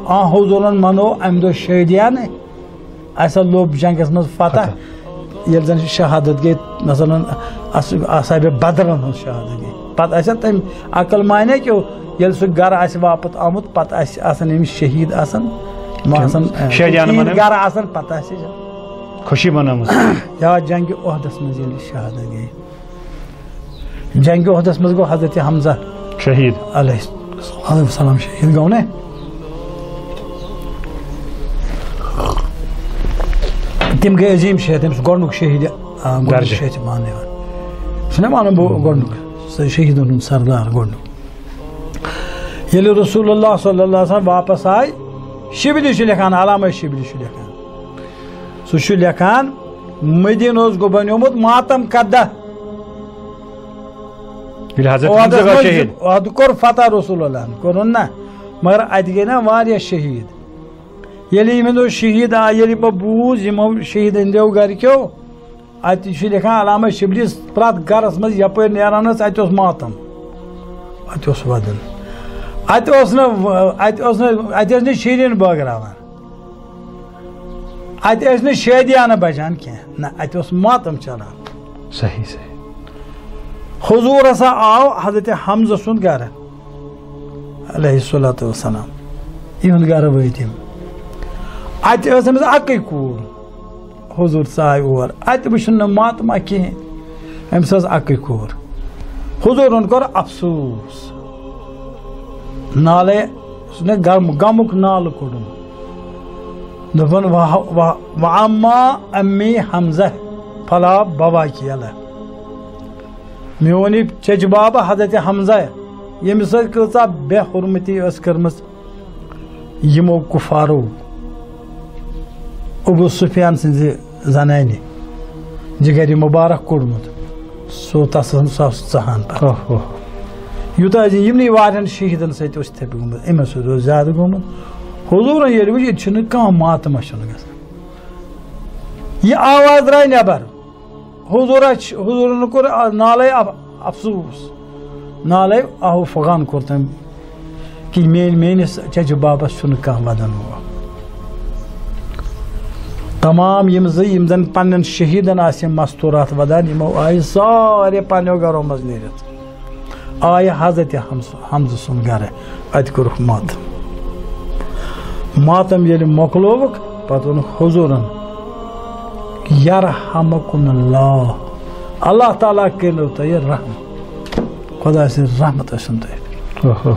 آ حضوٗرن منوو امہِ دۄہ شٲدیانہٕ، اسہِ ہا لوٚب جنگس منٛز فتح، فتح۔ ییٚلہِ زن شہادت گٔے، مثلاً، اص-، اصحاب بدرن ہٕنٛز شہادت گٔے۔ پتہٕ آسہِ ہا تٔمۍ عقل مانے کیو، ییٚلہِ سُہ گرٕ آسہِ واپس آمُت، پتہٕ آسہِ آسان أمِس شہیٖد آسان، ما آسان، شٲدیانہٕ شہیٖد مناوان۔ گرٕ آسان، پتہٕ آسہِ خوشی منٲومٕژ۔ یا جنگِ احدس منٛز ییٚلہِ شہادت گٔے۔ جنگِ احدس منٛز گوٚو حضرت حمزہ شہیٖد۔ علیہ السلام شہیٖد گوٚو نے؟ تِم گٔے عظیٖم شہیٖد، تٔمِس گۄڈٕنیُک شہیٖد، آ، گۄڈٕنیُک درجہٕ۔ شہیٖد چھِ ماننہٕ یِوان۔ چھُنہ وَنان بہٕ گۄڈٕنیُک، سُہ شہیٖدَن ہُنٛد سردار گۄڈٕنیُک۔ ییٚلہِ رسول اللہ صلی اللہ علیہ وسلم واپس آے، شبلی چھُ لیکھان، علامہ شبلی چھُ لیکھان، سُہ چھُ لیکھان، مدیٖنہٕ اوس گوٚو بنیومُت ماتم کدہ۔ ییٚلہِ حضرت حمزہ عہدس گوٚو منٛز شہیٖد۔ عہدٕ کوٚر فتح رسول اللہ ہن، کوٚرُن نہ، مگر اَتہِ گٔے نہ واریاہ شہیٖد۔ ییٚلہِ یِمن دۄہ شہیٖد آے، ییٚلہِ بہٕ بوٗز یِمو شہیٖدن دٮ۪و گرِکیو، اَتہِ چھُ لیکھان علامہ شبلیس، پرٛٮ۪تھ گرس منٛز یپٲرۍ نیران ٲس، اَتہِ اوس ماتم، اَتہِ اوس وَدُن۔ اَتہِ اوس نہٕ، اَتہِ اوس نہٕ، اَتہِ ٲسۍ نہٕ شیٖرِن بٲگراوان، اَتہِ ٲسۍ نہٕ شٲدیانہٕ بجان کینٛہہ، نہ، اَتہِ اوس ماتم چلان۔ صحیح، صحیح۔ حضور ہسا آو حضرت حمزہ سُنٛد گرٕ، علیہ الصلوۃ والسلام، یِہُنٛد گرٕ وٲتۍ یِم۔ اَتہِ ٲس أمِس اَکٕے کوٗر۔ حضور ژاے اور، اَتہِ وٕچھُن نہٕ ماتما کِہیٖنۍ، أمِس ٲس اَکٕے کوٗر۔ حضوٗرن کوٚر افسوٗس، نالے، سُہ نے غم، غمُک نالہٕ کوٚڑُن۔ دوٚپُن، "وَ-، وَ-، وَأَمَّا أَمِّي حَمزَةَ فَلَا بَوَاكِيَ لَهُ۔" میون یہِ چچہِ بابہٕ حضرت حمزہ، ییٚمِس سۭتۍ کۭژاہ بے حرمتی ٲس کٔرمٕژ یِمو کفارو ابو سفیان سٕنٛزِ زنانہِ جگرِ مبارک کوٚڑمُت، سُہ تس، سُہ اوس ژاہان پتہٕ۔ اوہ، اوہ۔ یوٗتاہ زِ یِمنٕے واریاہن شہیٖدن سۭتۍ اوس تِتھے پٲٹھۍ گوٚمُت، أمِس سۭتۍ اوس زیادٕ گوٚمُت۔ حضوٗرن ییٚلہِ وٕچھ، ییٚتہِ چھُنہٕ کانٛہہ ماتما چھُنہٕ گژھان۔ یہِ آواز درٛاے نٮ۪بر۔ حضوٗرا چھِ، حضوٗرن کوٚر آ-، نالے اف-، افسوٗس۔ نالے آہو فغان کوٚر تٔمۍ کہِ میٲنۍ، میٲنِس چچہِ بابس چھُنہٕ کانٛہہ ودان وول۔ تمام یِم زٕ، یِم زن پننٮ۪ن شہیٖدن آسہِ مستوٗرات ودان، یِمو آیہِ سارے پننیو گرو منٛز نیٖرِتھ۔ آیہِ حضرت حمز-، حمزٕ سُنٛد گرٕ، اَتہِ کوٚرُکھ ماتم۔ ماتم ییٚلہِ مۄکلووُکھ، پتہٕ ووٚنُکھ حضوٗرن، "یرحمکم اللہ، اللہ تعالیٰ کٔرِو تۄہہِ رحم، خۄداے سٕنٛز رحمت ٲسِن تۄہہِ پٮ۪ٹھ۔ اوہو۔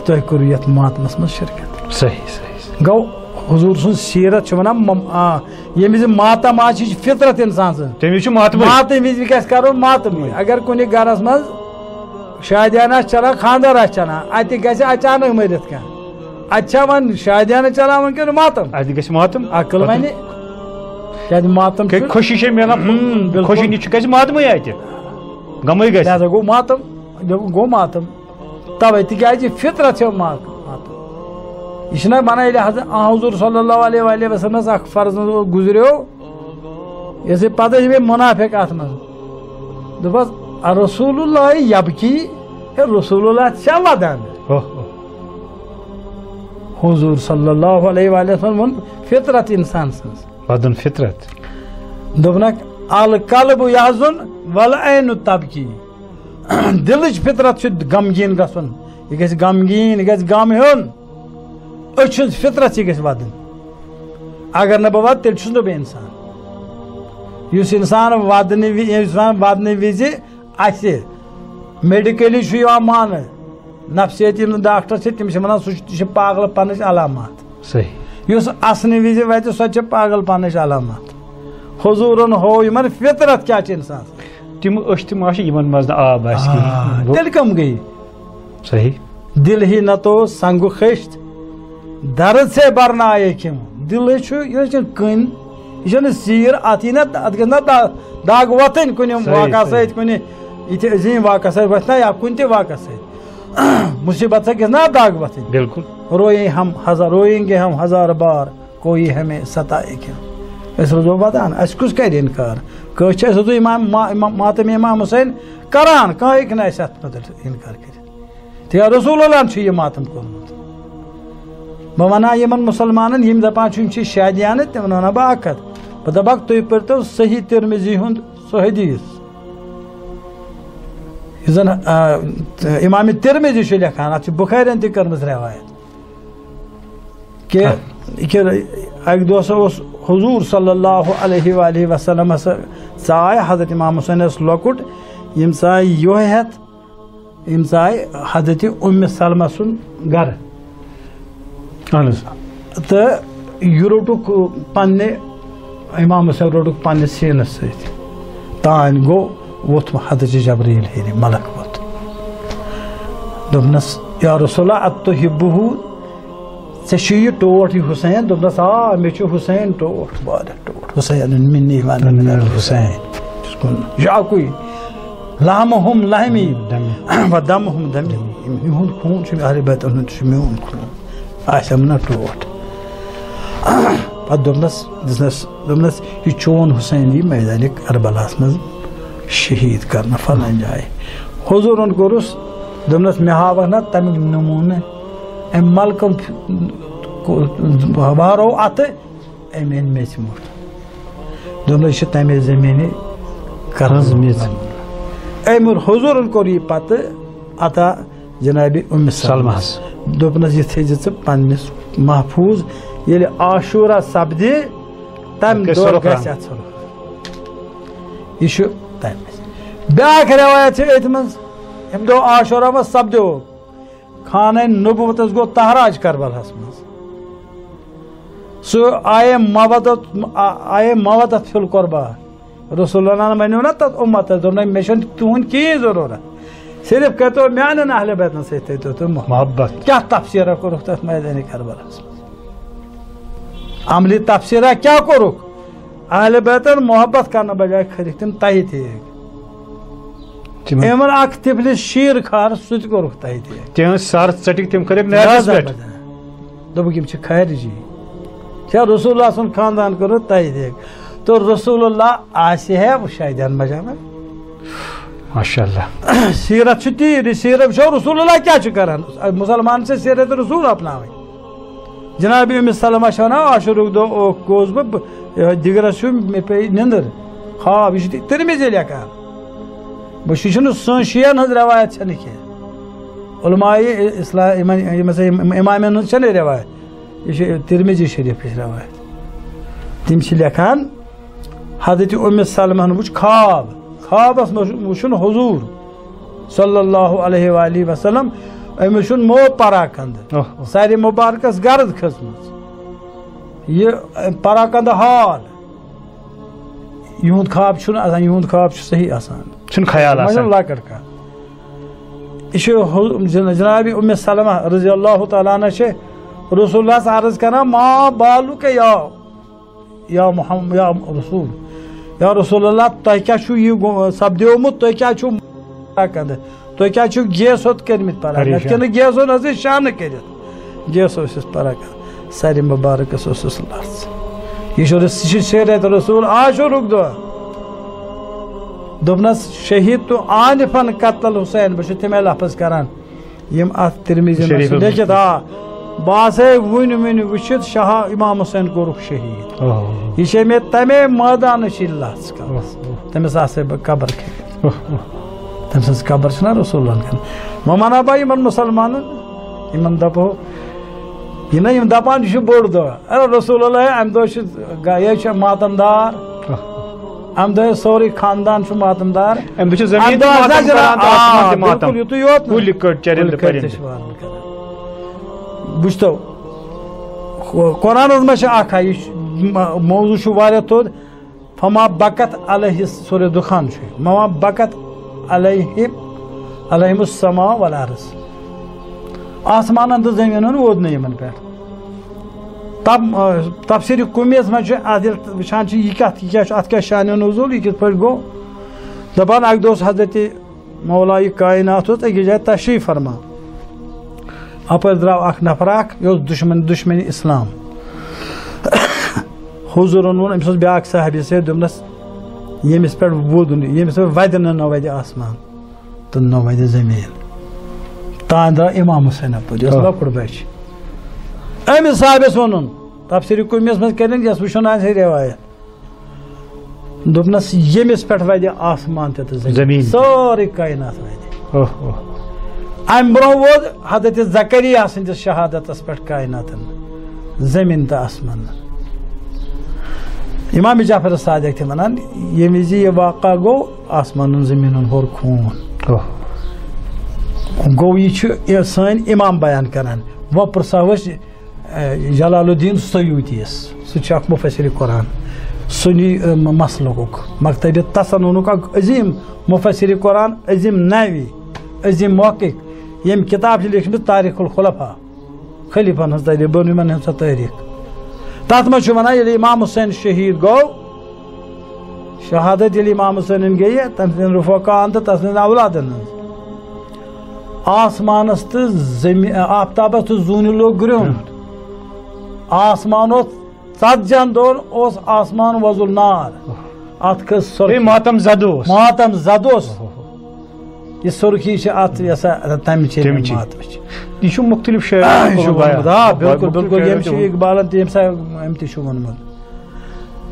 تۄہہِ کوٚروٕ یتھ ماتمس منٛز شرکت۔" صحیح، صحیح، صحیح۔ گوٚو حضوٗر سٕنٛز سیٖرت چھِ ونان، مم-، آ، ییٚمہِ وِزِ ماتم آسہِ، یہِ چھِ فطرت انسان سٕنٛز۔ تَمہِ وِزِ چھُ ماتمٕے۔ ماتم وِزِ گژھِ کرُن ماتمٕے۔ اگر کُنہِ گرس منٛز شادیانہٕ آسہِ چلان، خانٛدر آسہِ چلان، اَتہِ گژھِ اچانک مٔرِتھ کانٛہہ۔ اَتہِ چھا وۄنۍ شادیانہٕ چلان وۄنۍ کِنہٕ ماتم؟ اَتہِ گژھِ ماتم۔ عقل پتہٕ وَنہِ، کیٛازِ ماتم کیٛازِ چھُ خوشی چھےٚ میلان۔ ہُم، بِلکُل۔ خوشی نِش چھُ گژھِ ماتمٕے اَتہِ۔ غمٕے گژھِ۔ لہذا گوٚو ماتم، گوٚو ماتم۔ توے تِکیٛازِ فطرت چھےٚ ما-، ماتم۔ یہِ چھُنہ بنان ییٚلہِ حض-، آ، حضوٗر صلی اللہ علیہ وآلہ وسلمس اکھ فرض گُزریو، یُس یہِ پتہٕ چھِ بیٚیہِ منافق اتھ منٛز۔ دوٚپس، "رسول اللہ یبکی، ہے رسول اللہ چھا ودان؟" اوہ، اوہ۔ حضوٗر صلی اللہ علیہ وآلہ وسلم ووٚن فطرت انسان سٕنٛز۔ ودُن فطرت۔ دوٚپنکھ، "القلب یحزن والعین تبکی۔" دِلٕچ فطرت چھِ غمگیٖن گژھُن، یہِ گژھِ غمگیٖن، یہِ گژھِ غم ہیوٚن۔ أچھ ہٕنٛز فطرت چھِ، یہِ گژھِ وَدٕنۍ۔ اگر نہٕ بہٕ وَدٕ، تیٚلہِ چھُس نہٕ بہٕ اِنسان۔ یُس اِنسان وَدنہٕ وِ-، یُس اِنسان وَدنہٕ وِزِ اَسہِ میڈیکلی چھُ یِوان ماننہٕ، نفسیٲتی یِم ڈاکٹر چھِ، تِم چھِ وَنان، سُہ چھُ، یہِ چھِ پاگل پنٕچ علامات۔ صحیح۔ یُس اَسنہٕ وِزِ وَتہِ، سۄ تہِ چھِ پاگل پنٕچ علامات۔ حضوٗرن ہوو یِمن فطرت کیٛاہ چھِ اِنسان۔ تِم أچھ تہِ ما چھِ یِمن منٛز نہٕ آب آسہِ کِہیٖنۍ۔ آ، گوٚو؟ تیٚلہِ کَم گٔے؟ صحیح۔ دل ہی نہ تو سنگ خشت، درد سے برنا آئے کیوں۔ دل ہے چھُ، یہِ چھُ کٔنۍ، یہِ چھُنہٕ سیٖر، اَتھ یی نہ، اَتھ گژھِ نہ دا-، دَگ وۄتھٕنۍ کُنہِ صحیح، واقعہ صحیح۔ سۭتۍ، کُنہِ یِتھِ عظیٖم واقعہ سۭتۍ وۄتھِ نہ یا کُنہِ تہِ واقعہ سۭتۍ۔ مُصیٖبت سۭتۍ گژھِ نہ دَگ وۄتھٕنۍ۔ بِلکُل۔ روئیں ہم ہزار، روئیں گے ہم ہزار بار، کوئی ہمیں ستائے کیوں۔ أسۍ روزو ودان، اَسہِ کُس کَرِ اِنکار؟ کٲنٛسہِ چھِ، اَسہِ روزو امام ما-، امام، ماتم امام حسین کران، کانٛہہ ہیٚکہِ نہٕ اَسہِ اَتھ مُتعلِق اِنکار کٔرِتھ۔ تِکیٛازِ رسول اللہ چھُ یہِ ماتم کوٚرمُت۔ بہٕ وَنہٕ ہا یِمن مُسلمانن، یِم دَپان چھِ یِم چھِ شادیانہٕ، تِمن وَنہٕ ہا بہٕ اَکھ کَتھ۔ بہٕ دَپہٕ ہاکھ، تُہۍ پٔرۍتو صحیح ترمذی ہُنٛد سُہ حدیث، یُس زَن، آ، امام ترمذی چھُ لیکھان، اَتھ چھِ بُخارٮ۪ن تہِ کٔرمٕژ رٮ۪وایت۔ کہِ، ہاں۔ کہِ اَکہِ دۄہ ہسا اوس حضوٗر صلی اللہ علیہ وآلہ وسلم ہسا ژاے حضرت امام حسین ٲس لۄکُٹ، یِم ژاے یِہوٚے ہٮ۪تھ، یِم ژاے حضرت اُمہِ سلمہ سُنٛد گرٕ۔ اہن حظ۔ تہٕ یہِ روٚٹُکھ پننہِ امام حسین روٚٹُکھ پننِس سیٖنس سۭتۍ۔ تانۍ گوٚو، ووٚتھ حضرت جبرائیل ہیٚرِ، ملک ووٚتھ۔ دوٚپنس، یا رسول اللہ، اتحبہ، ژےٚ چھُ یہِ ٹوٹھ، یہِ حسین؟ دوٚپنس، آ، مےٚ چھُ حسین ٹوٹھ، واریاہ ٹوٹھ۔ حسین منی و انا من الحسین۔ چھُس کُن، یہِ چھُ اکُے۔ لحمہم لحمی و دمہم دمی۔ یِہُنٛد خوٗن چھُ، اہل بیتن ہُنٛد چھُ میون خوٗن۔ آسٮ۪م نہ ٹوٹھ۔ پتہٕ دوٚپنس، دِژنس، دوٚپنس، یہِ چون حسین یی میدانِ کربلاہس منٛز شہید کرنہٕ فلٲنۍ جایہِ۔ حضوٗرن کوٚرُس، دوٚپنس، مےٚ ہاوکھ نہ تمیُک نموٗنہٕ؟ أمۍ ملکن بارو اتھٕ، أمۍ أنۍ میٚژِ مُٹھ۔ دوٚپنس، یہِ چھِ تمے زٔمیٖنہِ کربلا۔ ہٕنٛز میٚژ۔ أمۍ حضوٗرن کوٚر یہِ پتہٕ عطا جناب ام سلمہ۔ سلمہس۔ دوٚپنس، یہِ تھٲیزِ ژٕ پننِس محفوظ، ییٚلہِ عاشورہ سپدِ، تمہِ اَدٕ گژھِ دۄہ سۄرُپھ گژھِ رنگ۔ اتھ سۄرُپھ۔ یہِ چھُ تمہِ وِزِ۔ بیٛاکھ رٮ۪وایت چھِ أتھۍ منٛز، ییٚمہِ دۄہ عاشورہ منٛز سپدیو، خانہ نبوتس گوٚو تہراج کربلاہس منٛز۔ سُہ آیے مودت، آ-، آیے مودت فی القربہ۔ رسول اللہ ؤنِو نا تتھ امتس، دوٚپنَے، مےٚ چھُنہٕ تُہُنٛد کِہیٖنۍ ضروٗرت، صرف کٔرۍتو میانٮ۪ن اہل بیتن سۭتۍ تھٲیتو تُہۍ محبت۔ محبت۔ کیٛاہ تفسیرہ کوٚرُکھ تتھ میدانِ کربلاہس منٛز؟ عملی تفسیرہ کیٛاہ کوٚرُکھ؟ اہل بیتن محبت کرنہٕ بجایہِ کھٔرِکھ تِم تہہِ تیگ۔ تِمن یِمن اکھ طفلِس شیٖر کھار، سُہ تہِ کوٚرُکھ تہہِ تیگ۔ تِہنٛز سر ژٔٹِکھ تِم، کھٔرِکھ نیزس پٮ۪ٹھ۔ دوٚپُکھ، یِم چھِ خارجی۔ کیٛاہ رسول اللہ سُنٛد خاندان کوٚرُکھ تہہِ تیگ؟ تو رسول اللہ آسہِ ہے، وہ شاید انمجانا۔ ماشاء اللہ۔ سیرت چھُ تی، سیرت وٕچھو رسول اللہ کیٛاہ چھُ کران۔ مسلمان چھِ سیرت رسول اپناوٕنۍ۔ جناب ام سلمہ چھِ ونان، عاشورُک دۄہ اوس، گوس بہٕ، بہٕ، یِہوٚے دِگرس چھُ، مےٚ پیٚیہِ نِندٕر، خواب، یہِ چھُ تہِ-، ترمذی لیکھان۔ بہٕ چھُس، یہِ چھُنہٕ سٲنۍ شیعن ہٕنٛز رٮ۪وایت چھَنہٕ کینٛہہ۔ علماء اسلام، یِمن، یِم ہسا یِم امامن ہٕنٛز چھَنہٕ رٮ۪وایت، یہِ چھِ ترمذی شریفٕچ رٮ۪وایت۔ تِم چھِ لیکھان، حضرت ام سلمہ ہن وُچھ خواب، خوابس منٛز وُچھُن حضور صلی اللہ علیہ وآلہ وسلم، أمِس چھُن مو پراکندٕ، اوہ، اوہ۔ سارِ مبارکس گرد کھٔژمٕژ۔ یہِ پراکندٕ حال، یِہُنٛد خواب چھُنہٕ آسان، یِہُنٛد خواب چھُ صحیح آسان۔ چھُنہٕ خیال یہِ چھُنہٕ آسان۔ لۄکٕٹ کانٛہہ۔ یہِ چھُ حُ-، جن-، جناب ام سلمہ رضی اللہ تعالیٰ عنہ چھِ رسول اللہ عرض کران، ما بالک یا یا محمد، یا رسول، یا رسول اللہ، تۄہہِ کیٛاہ چھُو یہِ گو-، سپدیومُت، تُہۍ کیٛاہ چھُو پراکندٕ؟ تُہۍ کیٛاہ چھُو گیس ہوت کٔرمٕتۍ پراکندٕ؟ پریشان۔ کِنہٕ گیس ہوت ٲسٕس شانہٕ کٔرِتھ؟ گیس اوسُس پراکندٕ۔ سارِ مبارکس اوسُس لژھ۔ یہِ چھُ رس-، یہِ چھُ سیرت رسول عاشورُک دۄہ۔ دوٚپنس، شہید تو عانفن قتل حسین، بہٕ چھُس تَمے لفظ کران۔ یِم اتھ ترمذی منٛز شریفس لیکھِتھ، منٛز۔ آ، بہٕ آسے وُنہِ وُنہِ وٕچھِتھ شاہ امام حسین کوٚرُکھ شہید۔ اوہ۔ یہِ چھے مےٚ تمے مٲدانٕچ یہِ لژھ کٔرمٕژ۔ اوہ، اوہ۔ تٔمِس آسے بہٕ قبر کھٔنِتھ۔ اوہ، اوہ۔ تٔمۍ سٕنٛز قبر چھِنہ رسول اللہ کھٔنِتھ۔ وۄنۍ ونہٕ ہا بہٕ یِمن مسلمانن، یِمن دپہو، یہِ نہ یِم دپان، یہِ چھُ بوٚڑ دۄہ۔ اے رسول اللہ، امہِ دۄہ چھُ گا-، یہِ چھُ ماتم دار۔ امہِ دۄہ سورُے خاندان چھُ ماتم دار۔ امہِ دۄہ چھُ زٔمیٖن امہِ دۄہ تہِ ہسا ماتم چھُ کران تہٕ آسمان آ، تہِ ماتم۔ بِلکُل یُتُے یوت نہٕ۔ کُلۍ کٔٹۍ چرِندٕ کُلۍ کٔٹۍ پٔرِندٕ۔ تہِ چھِ واران کران۔ وٕچھتو، قرآنس منٛز چھِ اکھ ہا، یہِ چھُ م-، موضوع چھُ واریاہ توٚت۔ فما بکت علیہ، سورہ دخان چھُ۔ مما بکت علیہ، علیہم السماء والارض۔ آسمانن تہٕ زٔمیٖنن ووت نہٕ یِمن پٮ۪ٹھ۔ تب-، آ، تفسیٖر کُمیس منٛز چھُ، اتھ ییٚلہِ وٕچھان چھِ، یہِ کتھ، یہِ کیٛاہ چھُ، اتھ کیٛاہ شانِ نزول، یہِ کِتھ پٲٹھۍ گوٚو؟ دپان، اکہِ دۄہ اوس حضرت مولا یہِ کائنات اوس أکِس جایہِ تشریٖف فرما۔ اپٲرۍ درٛاو اکھ نفر اکھ، یہِ اوس دُشمن، دُشمنِ اسلام۔ حضوٗرن ووٚن، أمِس اوس بیٛاکھ صحابی سۭتۍ، دوٚپنس، ییٚمِس پٮ۪ٹھ وُد نہٕ، ییٚمِس پٮ۪ٹھ ودِ نہٕ، نہ ودِ آسمان تہٕ نہ ودِ زٔمیٖن۔ تانۍ درٛاو امام حسین اپٲرۍ، یہِ اوس آ۔ لۄکُٹ بچہِ۔ أمِس صحابیس ووٚنُن، تفسیٖر کُمیس منٛز کٔرِن، یۄس وٕچھُن آسہِ ہے رٮ۪وایت۔ دوٚپنس، ییٚمِس پٮ۪ٹھ وَدِ آسمان تہِ تہٕ زٔمیٖن۔ زٔمیٖن۔ سٲرٕے کائنات وَدِ۔ اوہ، اوہ۔ اَمہِ برٛونٛہہ ووت حضرت زکریا سٕنٛدِس شہادتس پٮ۪ٹھ کائناتن، زٔمیٖن تہٕ آسمان۔ امام جعفر صادق تہِ وَنان، ییٚمہِ وِزِ یہِ واقعہ گوٚو، آسمانن زٔمیٖنن ہور خوٗن۔ اوہ۔ گوٚو، یہِ چھُ یہِ سٲنۍ امام بیان کران۔ وۄنۍ پرٛژھو أسۍ، جلال الدین سیوطیَس، سُہ چھُ اکھ مفسر قرآن۔ سنی، ام، مسلکُک، مکتبِ تسننُک اکھ عظیم مفسر قرآن، عظیم نحوی، عظیم محقق، ییٚمۍ کتاب چھِ لیٖچھمٕژ تاریخ الخلفاء، خلیفن ہٕنٛز تٲریخ، بنو یِمن ہٕنٛز سۄ تٲریخ۔ تتھ منٛز چھُ ونان، ییٚلہِ امام حسین شہید گوٚو، شہادت ییٚلہِ امام حسینن گٔیہِ، تٔمۍ سٕنٛدٮ۪ن رفقاہن تہٕ تٔمۍ سٕنٛدٮ۪ن اولادن ہٕنٛز، آسمانس تہٕ زمین، آفتابس تہٕ زوٗنہِ لوٚگ گرٛیُن۔ آسمان اوس ژتجی ہن دۄہن اوس آسمان وۄزُل نار۔ اتھ کھٔژ سۄرخی۔ بیٚیہِ ماتم زدٕ اوس۔ ماتم زدٕ اوس۔ اوہو۔ یہِ سۄرخی چھِ اتھ، یۄس سا تمہِ چے تمہِ چے۔ ماتمٕچ۔ یہِ چھُ مختلف شٲعرن آ، یہِ چھُ کوٚرمُت ووٚنمُت۔ بیان۔ آ، بِلکُل، مختلف بِلکُل۔ شٲعرن ییٚمہِ تہِ چھُ ووٚنمُت۔ اقبالن تہِ، ییٚمہِ ساتہٕ أمۍ تہِ چھُ ووٚنمُت۔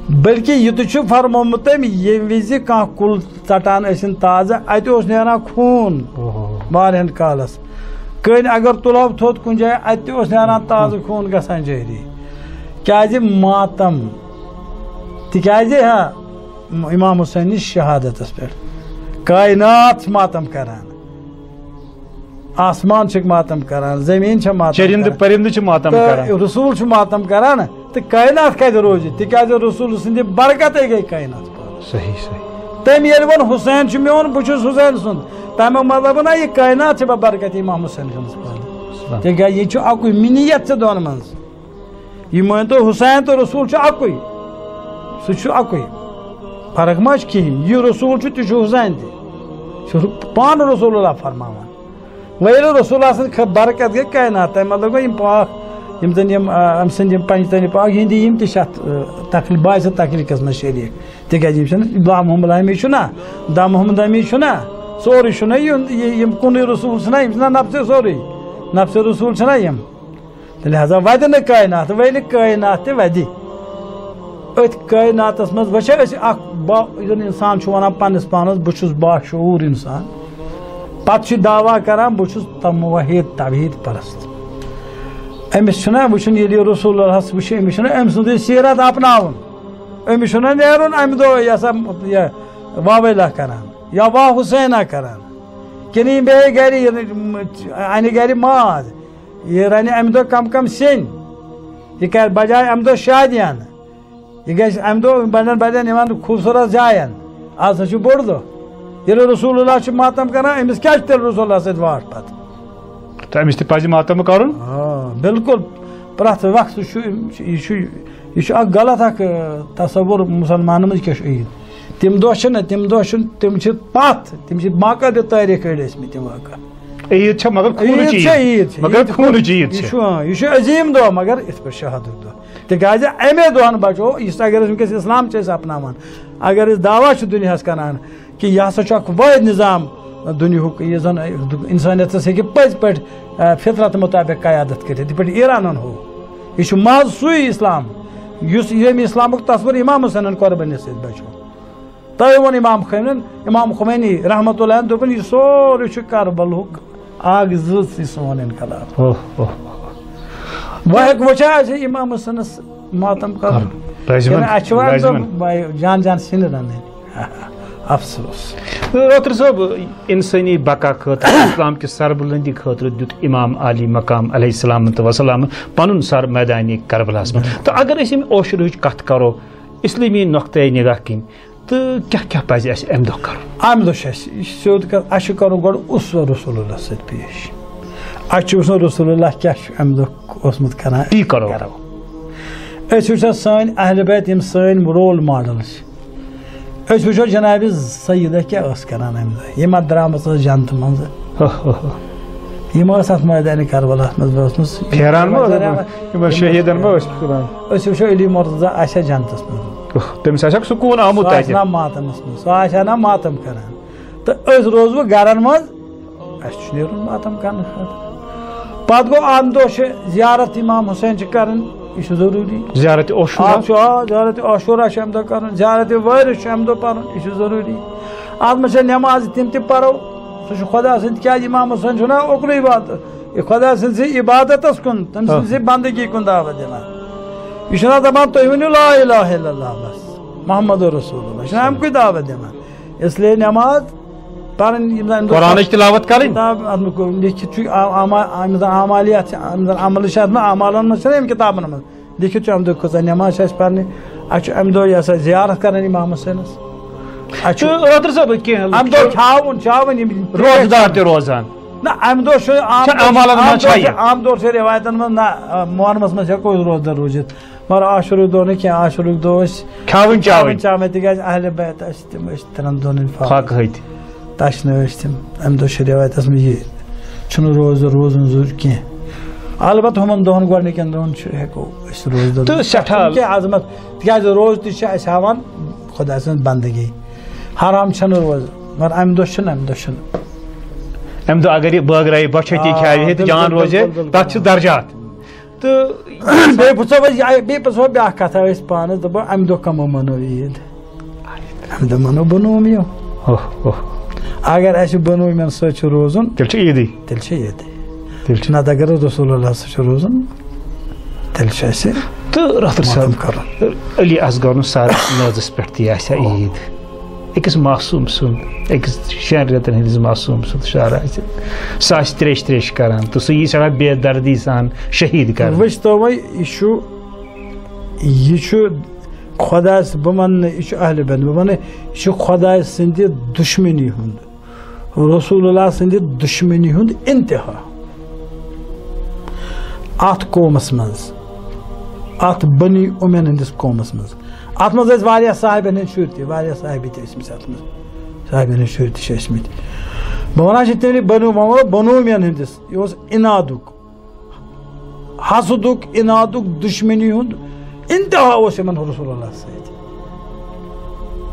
بلکہِ یہِ تہِ چھُ فرمومُت تٔمۍ، ییٚمہِ وِزِ کانٛہہ کُل ژٹان ٲسِن تازٕ، اتہِ اوس نیران خوٗن اوہو۔ واریاہن کالس۔ کٔنۍ اگر تُلہو تھوٚد کُنہِ جایہِ، اتہِ تہِ اوس نیران تازٕ خوٗن گژھان جٲری۔ کیازِ ماتم؟ تِکیازِ ہا، امام حسین نِش شہادتس پٮ۪ٹھ کائنات چھِ ماتم کران، آسمان چھِکھ ماتم کران، زٔمیٖن چھےٚ ماتم چرندٕ کران۔ پرندٕ چھِ ماتم تہٕ کران۔ رسول چھُ ماتم کران، تہٕ کائنات کتہِ روزِ؟ تِکیازِ رسول سٕنٛدِ برکتے گٔے کائنات پٲدٕ۔ صحیح، صحیح۔ تٔمۍ ییٚلہِ ووٚن، "حسین چھُ میون، بہٕ چھُس حسین سُنٛد"، تَمیُک مطلب گوٚو نہ، یہِ کائنات چھِ ببرکت امام حسین سٕنٛدِس پٲدٕ۔ سلام۔ تِکیازِ یہِ چھُ اکُے، مِنیت چھِ دۄن منٛز۔ یہِ مٲنۍ تو، حسین تہٕ رسول چھُ اکُے، سُہ چھُ اکُے، فرق ما چھِ کِہیٖنۍ۔ یہِ رسول چھُ، تہِ چھُ حسین تہِ، چھُ پانہٕ رسول اللہ فرماوان۔ وۄنۍ ییٚلہِ رسول اللہ سٕنٛز خ-، برکت گٔے کائنات، تَمہِ مطلب گوٚو یِم پاک، یِم زَن یِم، آ، أمۍ سٕنٛدۍ یِم پنجتنی پاک، یِہِنٛدۍ یِم تہِ چھِ اَتھ، آ، تخلیٖق، باعث تخلیٖقَس منٛز شریٖک۔ تِکیٛازِ یِم چھِنہٕ، غلام محمد امی چھُنہ، دا محمد امی چھُنہ، سورُے چھُنہ یہِ، یہِ، یِم کُنُے رسول چھِنہ، یِم چھِنہ نفسِ سورُے، نفسِ رسول چھِنہ یِم۔ تہٕ لہذا وَدِ نہٕ کائنات، وۄنۍ ییٚلہِ کائنات تہِ وَدِ۔ أتھۍ کائناتَس منٛز وٕچھو أسۍ اَکھ با-، یُس زَن اِنسان چھُ وَنان پنٛنِس پانَس، "بہٕ چھُس باشعوٗر اِنسان"، پَتہٕ چھُ دعویٰ کران، "بہٕ چھُس تہٕ موحد، توحیٖد پرست"۔ أمِس چھُنہ وٕچھُن، ییٚلہِ یہِ رسول اللہَس وٕچھِ، أمِس چھُنہ أمۍ سُنٛدٕے سیٖرت اپناوُن۔ أمِس چھُنہ نیرُن اَمہِ دۄہ یہِ ہسا یہِ واویلا کران یا وا حسینہ کران۔ کِنہٕ یہِ بیٚہہِ گرِ، یہِ اَنہِ گرِ ماز، یہِ رَنہِ اَمہِ دۄہ کم کم سِنۍ، یہِ کَرِ بجایہِ اَمہِ دۄہ شادیانہٕ، یہِ گژھِ اَمہِ دۄہ بَڑٮ۪ن بَڑٮ۪ن یِمَن خوٗبصوٗرت جایَن۔ آز ہا چھُ بوٚڑ دۄہ۔ ییٚلہِ رسول اللہ چھُ ماتم کران، أمِس کیٛاہ چھُ تیٚلہِ رسول اللہ سۭتۍ واٹھ پَتہٕ؟ تہٕ أمِس تہِ پَزِ ماتم کَرُن۔ آ، بِلکُل۔ پرٛٮ۪تھ وقتہٕ چھُ، یہِ چھُ، یہِ چھُ اَکھ غلط اَکھ، آ، تصوُر مُسلمانَن منٛز کیٛاہ چھُ عیٖد۔ تِم دۄہ چھِنہٕ، تِم دۄہ چھُنہٕ، تِم چھِ پَتھ، تِم چھِ ما قبل تٲریٖخ أڑۍ ٲسۍ مٕتۍ تِم واقعہ۔ عیٖد چھےٚ مگر خوٗنٕچ عیٖد چھےٚ عیٖد۔ عید چھِ، مگر عید خوٗنٕچ عید عید چھِ۔ چھُ، آ، یہِ چھُ عظیٖم دۄہ، مگر یِتھ پٲٹھۍ شہادت دۄہ۔ تِکیٛازِ اَمے دۄہَن بچو، یُس اگر أسۍ وٕنکیٚس اِسلام چھِ أسۍ اپناوان، اگر أسۍ دعویٰ چھِ دُنیاہَس کران کہِ یہِ ہسا چھُ اکھ وٲحد نظام دُنیاہُک، یُس زَن اِنسٲنیتَس ہیٚکہِ پٔزۍ پٲٹھۍ، آ، فطرت مُطابق قیادت کٔرِتھ، یِتھ پٲٹھۍ ایرانَن ہوو۔ یہِ چھُ محض سُے اِسلام، یُس ییٚمہِ اِسلامُک تصوُر امام حسینَن قۄربٲنی سۭتۍ بچو۔ تۄہہِ ووٚن امام خمینن، امام خمینی رحمتہ اللہ علیہ دوٚپُن، یہِ سورُے چھُ کربلہُک اکھ زٕ، یہِ سون انقلاب۔ اوہ، اوہ، اوہ۔ وۄنۍ ہیٚکہِ وۄنۍ چھا اَسہِ امام حسنس ماتم کرُن؟ کرُن۔ لٲزمن، کِنہٕ اَسہِ چھُ وۄنۍ لٲزمن۔ دۄہ جان جان سِنہِ رَنٕنۍ؟ افسوس۔ ڈاکٹر صٲب، انسٲنی بقا خٲطرٕ، اسلام کہِ سربلندی خٲطرٕ دیُت امام عالی مقام علیہ السلام تہٕ وسلام پنُن سر میدانِ کربلاہس منٛز۔ تہٕ اگر أسۍ امہِ عاشورٕچ کتھ کرو، اسلٲمی نقطۂ نگاہ کِنۍ، تہٕ کیٛاہ کیٛاہ پَزِ اَسہِ اَمہِ دۄہ کَرُن؟ اَمہِ دۄہ چھُ اَسہِ، یہِ چھُ سیوٚد کَتھ، اَسہِ چھُ کَرُن گۄڈٕ اُسوہ رسول اللہ سۭتۍ پیش۔ اَسہِ چھُ وٕچھُن رسول اللہ کیٛاہ چھُ اَمہِ دۄہ اوسمُت کَران۔ تی کَرو۔ کَرو۔ أسۍ وٕچھو سٲنۍ اہل بیت، یِم سٲنۍ role model چھِ۔ أسۍ وٕچھو جناب سیدہ کیٛاہ ٲس کَران اَمہِ دۄہ، یِم اَتھ درٛامٕژ ٲس جنتہٕ منٛزٕ۔ ہہ، ہہ، ہہ۔ یِم ٲس اَتھ مٲدانِ کربلاہَس منٛز ٲسمٕژ۔ پھیران ما ٲس؟ یِمن شہیٖدن ما ٲسۍ پھیران؟ أسۍ وٕچھو علی مرتضیٰ آسہِ ہا جنتس منٛز۔ اوہ، تٔمِس آسہِ ہا سکوٗن آمُت سُہ آسہِ تَتہِ۔ نہ ماتمس منٛز، سُہ آسہِ ہا نہ ماتم کران۔ تہٕ أسۍ روزوٕ گرن منٛز، اَسہِ چھُ نیرُن ماتم کرنہٕ خٲطرٕ۔ پتہٕ گوٚو اَمہِ دۄہ چھِ زیارت امام حسین چھِ کرٕنۍ، یہِ چھُ ضروٗری۔ زیارت عاشورہ۔ اَکھ چھُ، آ، زیارت عاشورہ چھُ اَمہِ دۄہ کرُن، زیارت وٲرِث چھُ اَمہِ دۄہ پرُن، یہِ چھُ ضروٗری۔ اَتھ منٛز چھےٚ نٮ۪ماز تِم تہِ پرو، سُہ چھُ خۄدا سٕنٛدِ، کیٛازِ امام حسین چھُنہ اوکُنُے واتہٕ۔ یہِ خۄدا سٕنٛزِ عبادتس کُن، تٔمۍ آ۔ سٕنٛزِ بندگی کُن دعوت دِوان۔ یہِ چھُنہ دپان، "تُہۍ ؤنِو لا الہ الا اللہ بس، محمد رسول اللہ"، یہِ چھُنہ اَمہِ کُے دعوت دِوان۔ اس لیے نٮ۪ماز پرٕنۍ، یِم زن قرآنٕچ تلاوت کرٕنۍ۔ کتاب اَتھ منٛز لیکھِتھ چھُ، آ-، آما-، یِم زن اعمالیات چھِ، یِم زن عمل چھِ اَتھ منٛز، اعمالن منٛز چھِنہ یِم کِتابن منٛز لیکھِتھ چھُ، اَمہِ دۄہ کۭژاہ نٮ۪ماز چھِ اَسہِ پرنہِ، اَسہِ چھُ اَمہِ دۄہ یہِ ہسا زیارت کران امام حسینس۔ اَسہِ چھُ تہٕ رٲتٕر صٲب کینٛہہ اَمہِ دۄہ کھیاوُن چاوُن یِم روزدار تہِ روزان۔ نہ، اَمہِ دۄہ چھُ عام چھُ اعمالن عام منٛز چھا طور یہِ؟ چھِ عام طور چھِ رِوایتن منٛز نہ، آ، محرمس منٛز ہٮ۪کو أسۍ روزدار روٗزِتھ، مگر عاشورُک دۄہ نہٕ کینٛہہ۔ عاشورُک دۄہ ٲسۍ کھیاوٕنۍ چاوٕنۍ۔ چاوٕنۍ، تِکیازِ اہل بیت ٲسۍ تِم ٲسۍ ترٛٮ۪ن دۄہن ہٕنٛدۍ فاقہٕ۔ فاقہٕ ہٕتۍ۔ تَشنہٕ ٲسۍ تِم۔ اَمہِ دۄہ چھِ رِوایتَس منٛز یہِ، چھُنہٕ روزٕ روزُن ضروٗری کینٛہہ۔ البتہ ہُمَن دۄہَن گۄڈٕنِکٮ۪ن دۄہَن چھُ، ہٮ۪کو أسۍ روزٕ دۄہ تہٕ سٮ۪ٹھاہ کیٛاہ عظمت، تِکیٛازِ روزٕ تہِ چھِ اَسہِ ہاوان خۄداے سٕنٛز بندگی۔ حرام چھَنہٕ روزٕ، مگر اَمہِ دۄہ چھُنہٕ، اَمہِ دۄہ چھُنہٕ۔ اَمہِ دۄہ اگر یہِ بٲگرایہِ بۄچھِ تہِ آ، کھیٛاوِ ہے تہٕ بِلکُل، جان روزِ ہے، بِلکُل، بِلکُل۔ تَتھ چھِ درجات۔ تہٕ بیٚیہِ پرٛژھو أسۍ یہِ، بیٚیہِ پرٛژھو بیٛاکھ کَتھا أسۍ پانَس، دَپو اَمہِ دۄہ کَمو مَنٲو عیٖد؟ اَمہِ دۄہ مَنٲو بنوم یو۔ اوہ، اوہ۔ اگر اَسہِ بنومٮ۪ن سۭتۍ چھُ روزُن، تیٚلہِ چھُ عیٖدٕے۔ تیٚلہِ چھُ عیٖدٕے۔ تیٚلہِ چھُ۔ نَتہٕ اگر رسول اللہ سۭتۍ چھُ روزُن، تیٚلہِ چھُ اَسہِ تہٕ رٲتھٕر صٲب، ماتم کَرُن۔ علی اصغرُن سر نٲزَس پٮ۪ٹھ تہِ آسہِ ہا عیٖد۔ أکِس معصوٗم سُنٛد، أکِس شٮ۪ن رٮ۪تَن ہٕنٛدِس معصوٗم سُنٛد سر آسہِ، سُہ آسہِ ترٛیش ترٛیش کَران تہٕ سُہ یی سٮ۪ٹھاہ بے دردی سان شہیٖد کَرنہٕ۔ وٕچھ تو وۄنۍ، یہِ چھُ، یہِ چھُ خۄدایَس، بہٕ وَنہٕ نہٕ یہِ چھُ اہلِ بیت، بہٕ وَنہٕ یہِ چھُ خۄدایہِ سٕنٛدِ دُشمنی ہُنٛد، رسول اللہ سٕنٛدِ دُشمنی ہُنٛد انتہا اَتھ قومَس منٛز، اَتھ بنی اُمین ہٕنٛدِس قومَس منٛز۔ اَتھ منٛز ٲسۍ واریاہ صاحبَن ہٕنٛدۍ شُرۍ تہِ، واریاہ صاحبہِ تہِ ٲسۍ مٕتۍ اَتھ منٛز، صاحبَن ہٕنٛدۍ شُرۍ تہِ چھِ ٲسۍ مٕتۍ۔ بہٕ وَنان چھِ تیٚلہِ بنو، بہٕ وَنو بنو اُمین ہٕنٛدِس، یہِ اوس اِنادُک، حسدُک، اِنادُک، دُشمنی ہُنٛد انتہا اوس یِمَن رسول اللہ سۭتۍ۔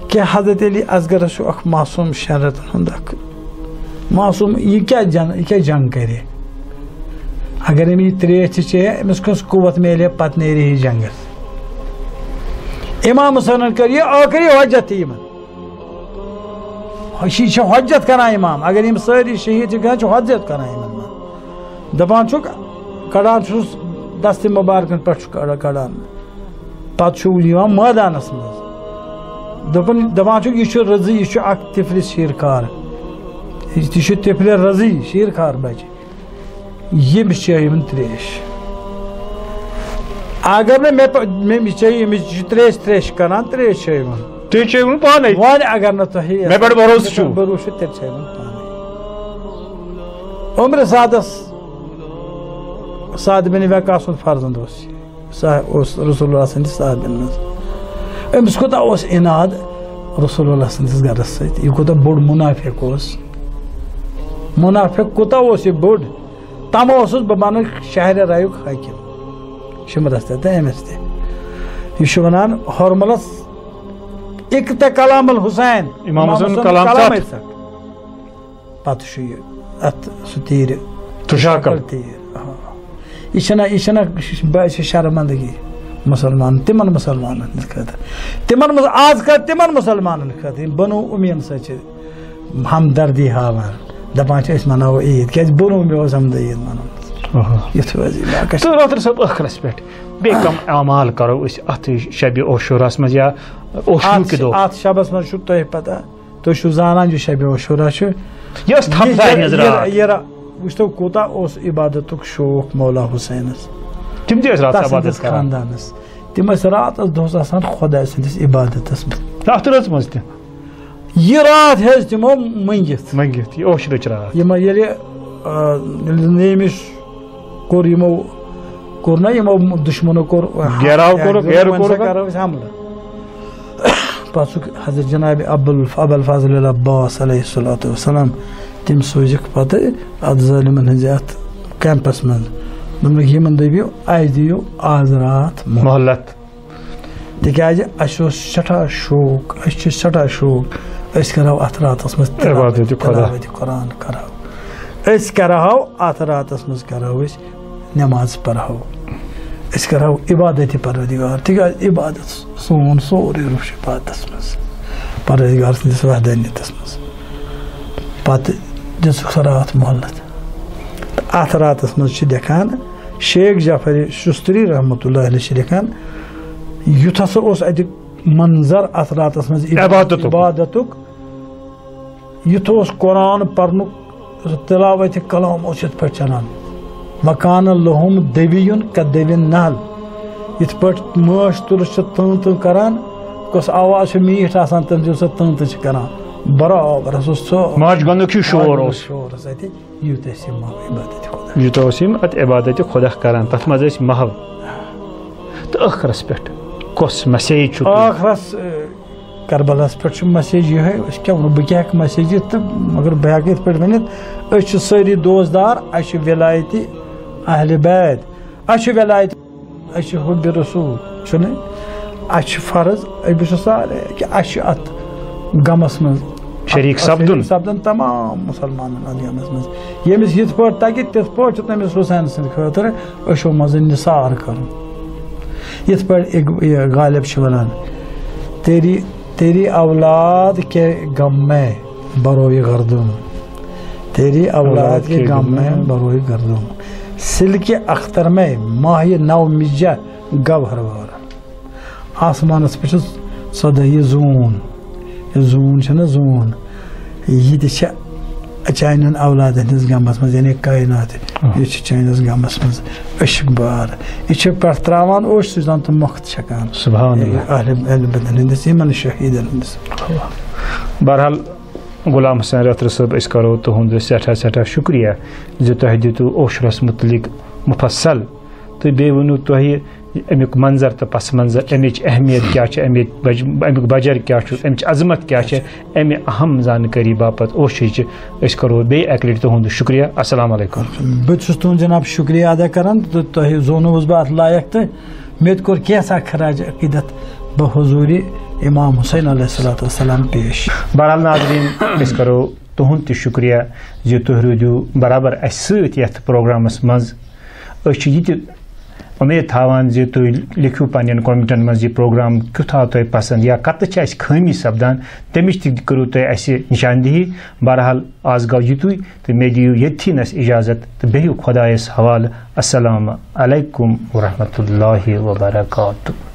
کہِ حضرت علی اصغرس چھُ اکھ معصوٗم شٮ۪ن رٮ۪تن ہُنٛد اکھ معصوٗم، یہِ کیٛاہ جن-، یہِ کیٛاہ جنگ کرِ؟ اگر أمۍ یہِ ترٛیش تہِ چیٚیہِ، أمِس کۄس قوت میلہِ پتہٕ نیرِ یہِ جنگس؟ امام حسینن کٔر یہِ ٲخری حجت تہِ یِمن۔ یہِ چھِ حجت کران امام، اگر یِم سٲری شہیٖد چھِ گژھان، چھِ حجت کران یِمن منٛز۔ دپان چھُکھ، کڑان چھُس دستِ مبارکن پٮ۪ٹھ چھُ کڑ-، کڑان۔ پتہٕ چھُ یِوان مٲدانس منٛز۔ دوٚپُن، دپان چھُکھ، یہِ چھُ رٕزٕے، یہِ چھُ اکھ تِفلہِ شیٖر خار۔ یہِ تہِ چھُ تِفلہِ رٕزٕے، شیٖر خار بچہِ۔ ییٚمِس چیٚیہِ یِمن ترٛیش۔ اگر نہٕ مےٚ پہ-، مےٚ، مےٚ چیٚیہِ، ییٚمِس چھُ ترٛیش، ترٛیش کران، ترٛیش چیٚیہِ یِمن۔ تُہۍ چیٚیِو نہٕ پانے۔ وۄنۍ اگر نہٕ تۄہہِ مےٚ پٮ۪ٹھ بھروسہٕ چھُ۔ بھروسہٕ چھُ، تیٚلہِ چیٚیہِ یِمن پانے۔ عمرِ سادس سعد بن وقاص سُنٛد فرزند اوس یہِ۔ سا-، اوس رسول اللہ سٕنٛدِس صحابین منٛز۔ أمِس کوٗتاہ اوس عناد رسول اللہ سٕنٛدِس گرس سۭتۍ۔ یہِ کوٗتاہ بوٚڑ منافق اوس۔ منافق کوٗتاہ اوس یہِ بوٚڑ۔ تَمہِ اوسُس بہٕ بنہٕ شہرِ رایُک حٲکِم۔ شمرس تہِ تہٕ أمِس تہِ۔ یہِ چھُ وَنان ہرملس اقتہ کلام الحسین۔ امام حسین کلام ژٹھ۔ ژٹھ۔ پتہٕ چھُ یہِ اتھ سُہ تیٖرِ تُشاکل۔ تیٖر، آ۔ یہِ چھَنہ، یہِ چھَنہ، باسہِ شرمندگی مُسلمان، تِمن مُسلمانن ہٕنٛدِ خٲطرٕ۔ تِمن منٛز آز کل تِمن مُسلمانن خٲطرٕ، یِم بنو اُمین سۭتۍ چھِ ہمدردی ہاوان، دپان چھِ أسۍ مناوو عیٖد، کیازِ بنو مےٚ اوس ہمدردی عیٖد مناومٕژ۔ آہا۔ یُتھ وضعی باقٕے۔ تہٕ رٲتھٕر صٲب، ٲخرس پٮ۪ٹھ بیٚیہِ کم اعمال کرو أسۍ اتھ شبِ عاشوراہس منٛز یا عاشورٕ کہِ اتھ، دۄہ؟ اتھ شبس منٛز چھُ تۄہہِ پتہ، تُہۍ چھِو زانان یہِ شبِ عاشورہ چھُ۔ یہِ ٲس تھپھ یہِ دارِ ہٕنٛز یہِ راتھ۔ یہِ را-، وٕچھتو کوٗتاہ اوس عبادتُک شوق مولا حسینس۔ تِم تہِ ٲسۍ راتس تس عبادت سٕنٛدِس کران۔ خاندانس۔ تِم ٲسۍ راتس دۄہس آسان خۄداے سٕنٛدِس عبادتس منٛز۔ اتھ رٲژ منٛز تہِ۔ یہِ راتھ ہیٚژ تِمو مٔنگِتھ۔ مٔنگِتھ، یہِ عاشورٕچ راتھ۔ یِمو ییٚلہِ، آ، ییٚلہِ نیمِش کوٚر یِمو، کوٚر نہ یِمو دُشمنو کوٚر گیراو کوٚرُکھ، یِمو گیرٕ وۄنۍ ہسا کوٚرُکھ۔ کرو أسۍ حملہٕ۔ پتہٕ چھُکھ حضرت جناب ابُل-، ابوالفضل العباس علیہ الصلوۃ والسلام، تٔمۍ سوٗزِکھ پتہٕ اتھ ظٲلمن ہٕنٛزِ اتھ کیمپس منٛز۔ دوٚپنکھ، یِمن دٔپِو، اسہِ دِیِو آز راتھ مۄہلت۔ مۄہلت۔ تِکیازِ اَسہِ اوس سٮ۪ٹھاہ شوق، اَسہِ چھُ سٮ۪ٹھاہ شوق، أسۍ کَرو اَتھ راتَس منٛز تِلاوت، تِلاوت خۄدا۔ تِلاوت قرآن کَرو۔ أسۍ کَرہو اَتھ راتَس منٛز کَرو أسۍ نٮ۪ماز پَرہو، أسۍ کَرہو عبادتِ پروردگار، تِکیازِ عبادت، سون سورُے روح چھُ عبادتَس منٛز، پروردگار سٕنٛدِس وحدانیتَس منٛز۔ پَتہٕ دِژٕکھ سۄ راتھ مۄہلت۔ تہٕ اَتھ راتَس منٛز چھِ لیکھان، شیخ جعفر شستری رحمتہ اللہ علیہ چھِ لیکھان، یُتھ ہسا اوس اَتہِ منظر اَتھ راتَس منٛز عبادتُک۔ عبادتُک، یُتھ اوس قرآن پرنُک، تلاوت کلام اوس یِتھ پٲٹھۍ چلان۔ وکان لہم دویون کدوین نحل۔ یِتھ پٲٹھۍ مٲنٛچھ تُلٕس چھِ تٕن تٕن کران، کۄس آواز چھِ میٖٹھ آسان، تٔمۍ سٕنٛز سۄ تٕن تٕن چھِ کران۔ برابر حظ اوس سُہ ماجہِ گۄنُک ہیوٗ شور اوس۔ شور اوس اَتہِ، یوٗتاہ ٲسۍ یِم عبادت خۄدا۔ یوٗتاہ اوس یِم اَتہِ عبادت خۄدا کران، تَتھ منٛز ٲسۍ محو۔ تہٕ ٲخرس پٮ۪ٹھ کۄس message چھُ تُہۍ؟ ٲخرس، اے، کربلاہس پٮ۪ٹھ چھُ message یِہوٚے، أسۍ کیٛاہ وَنو، بہٕ کیٛاہ ہٮ۪کہٕ message دِتھ تہٕ مگر بہٕ ہٮ۪کہٕ یِتھ پٲٹھۍ ؤنِتھ، أسۍ چھِ سٲری دوستدار، اَسہِ چھِ وِلایتِ اہلِ بیت، اَسہِ چھِ وِلایتِ، اَسہِ چھِ حُبِ رسول، چھُنہٕ؟ اَسہِ چھِ فرض، بہٕ چھُس سارے کہِ اَسہِ چھُ اَتھ غمس منٛز شریٖک اَتھ سپدُن۔ شریٖک سپدُن تمام مُسلمانن اَتھ غمس منٛز۔ ییٚمِس یِتھ پٲٹھۍ تَگہِ، تِتھ پٲٹھۍ چھُ تٔمِس حُسین سٕنٛدِ خٲطرٕ أچھو منٛزٕ نثار کَرُن۔ یِتھ پٲٹھۍ اِگ-، یہِ غالب چھِ وَنان، تیری، تیری اولاد کے غم میں بروئے گردم، تیری اولاد کے غم میں بروئے گردم، سلکِ اختر میں ماہِ نو مجہ گوہر وار۔ آسمانس پٮ۪ٹھ چھُ سدٲے یہِ زوٗن، یہِ زوٗن چھَنہ زوٗن، یہِ تہِ چھِ چانٮ۪ن اولادن ہٕنٛز غمس منٛز، یعنی کائنات، آ۔ یہِ چھِ چٲنِس غمس منٛز عشق بار۔ یہِ چھِ پٮ۪ٹھ تراوان اوٚش، سُہ زن تہٕ مۄکھ چھکان۔ سبحان اللہ۔ اہل، اہل بدن ہٕنٛدِس، یِمن شہیٖدن ہٕنٛدِس۔ بہرحال، غلام حسین رٲتھر صٲب، أسۍ کرو تُہُنٛد سٮ۪ٹھاہ سٮ۪ٹھاہ شُکریہ زِ تۄہہِ دِتوٕ اوٚشرس مُتعلق مُفصل، تہٕ بیٚیہِ ؤنِو تۄہہِ اَمیُک منظر تہٕ پس منظر، اَمِچ اہمیت کیٛاہ چھِ، اَمِچ بج-، اَمیُک بجر کیٛاہ چھُ، اَمِچ عظمت کیٛاہ چھِ، اَمہِ اہم زانکٲری باپتھ اوٚش ہیٚچھ۔ أسۍ کرو بیٚیہِ اَکہِ لَٹہِ تُہُنٛد شُکریہ۔ السلام علیکم۔ بہٕ تہِ چھُس تُہُنٛد جناب شُکریہ ادا کران تہٕ تۄہہِ زونوُس بہٕ اَتھ لایق تہٕ مےٚ تہِ کوٚر کینٛژھا خراج عقیدت بہٕ حضوٗرِ امام حسین علیہ الصلوۃ والسلام پیش۔ بہرحال ناظرین، أسۍ کرو تُہُنٛد تہِ شُکریہ زِ تُہۍ روٗدِو برابر اَسہِ سۭتۍ یَتھ پروگرامَس منٛز۔ أسۍ چھِ یہِ تہِ اُمید تھاوان زِ تُہۍ لیکھِو پنٛنٮ۪ن کمنٹَن منٛز یہِ پروگرام کیُتھ آو تۄہہِ پسنٛد یا کَتَتھ چھِ اَسہِ خٲمی سپدان، تَمِچ تہِ کٔرِو تُہۍ اَسہِ نِشاندِہی۔ بہرحال، آز گوٚو یِتُے تہٕ مےٚ دِیِو ییٚتھی نَس اِجازت تہٕ بِہِو خۄدایَس حوالہٕ۔ السلام علیکم ورحمۃ اللہ وبرکاتہ۔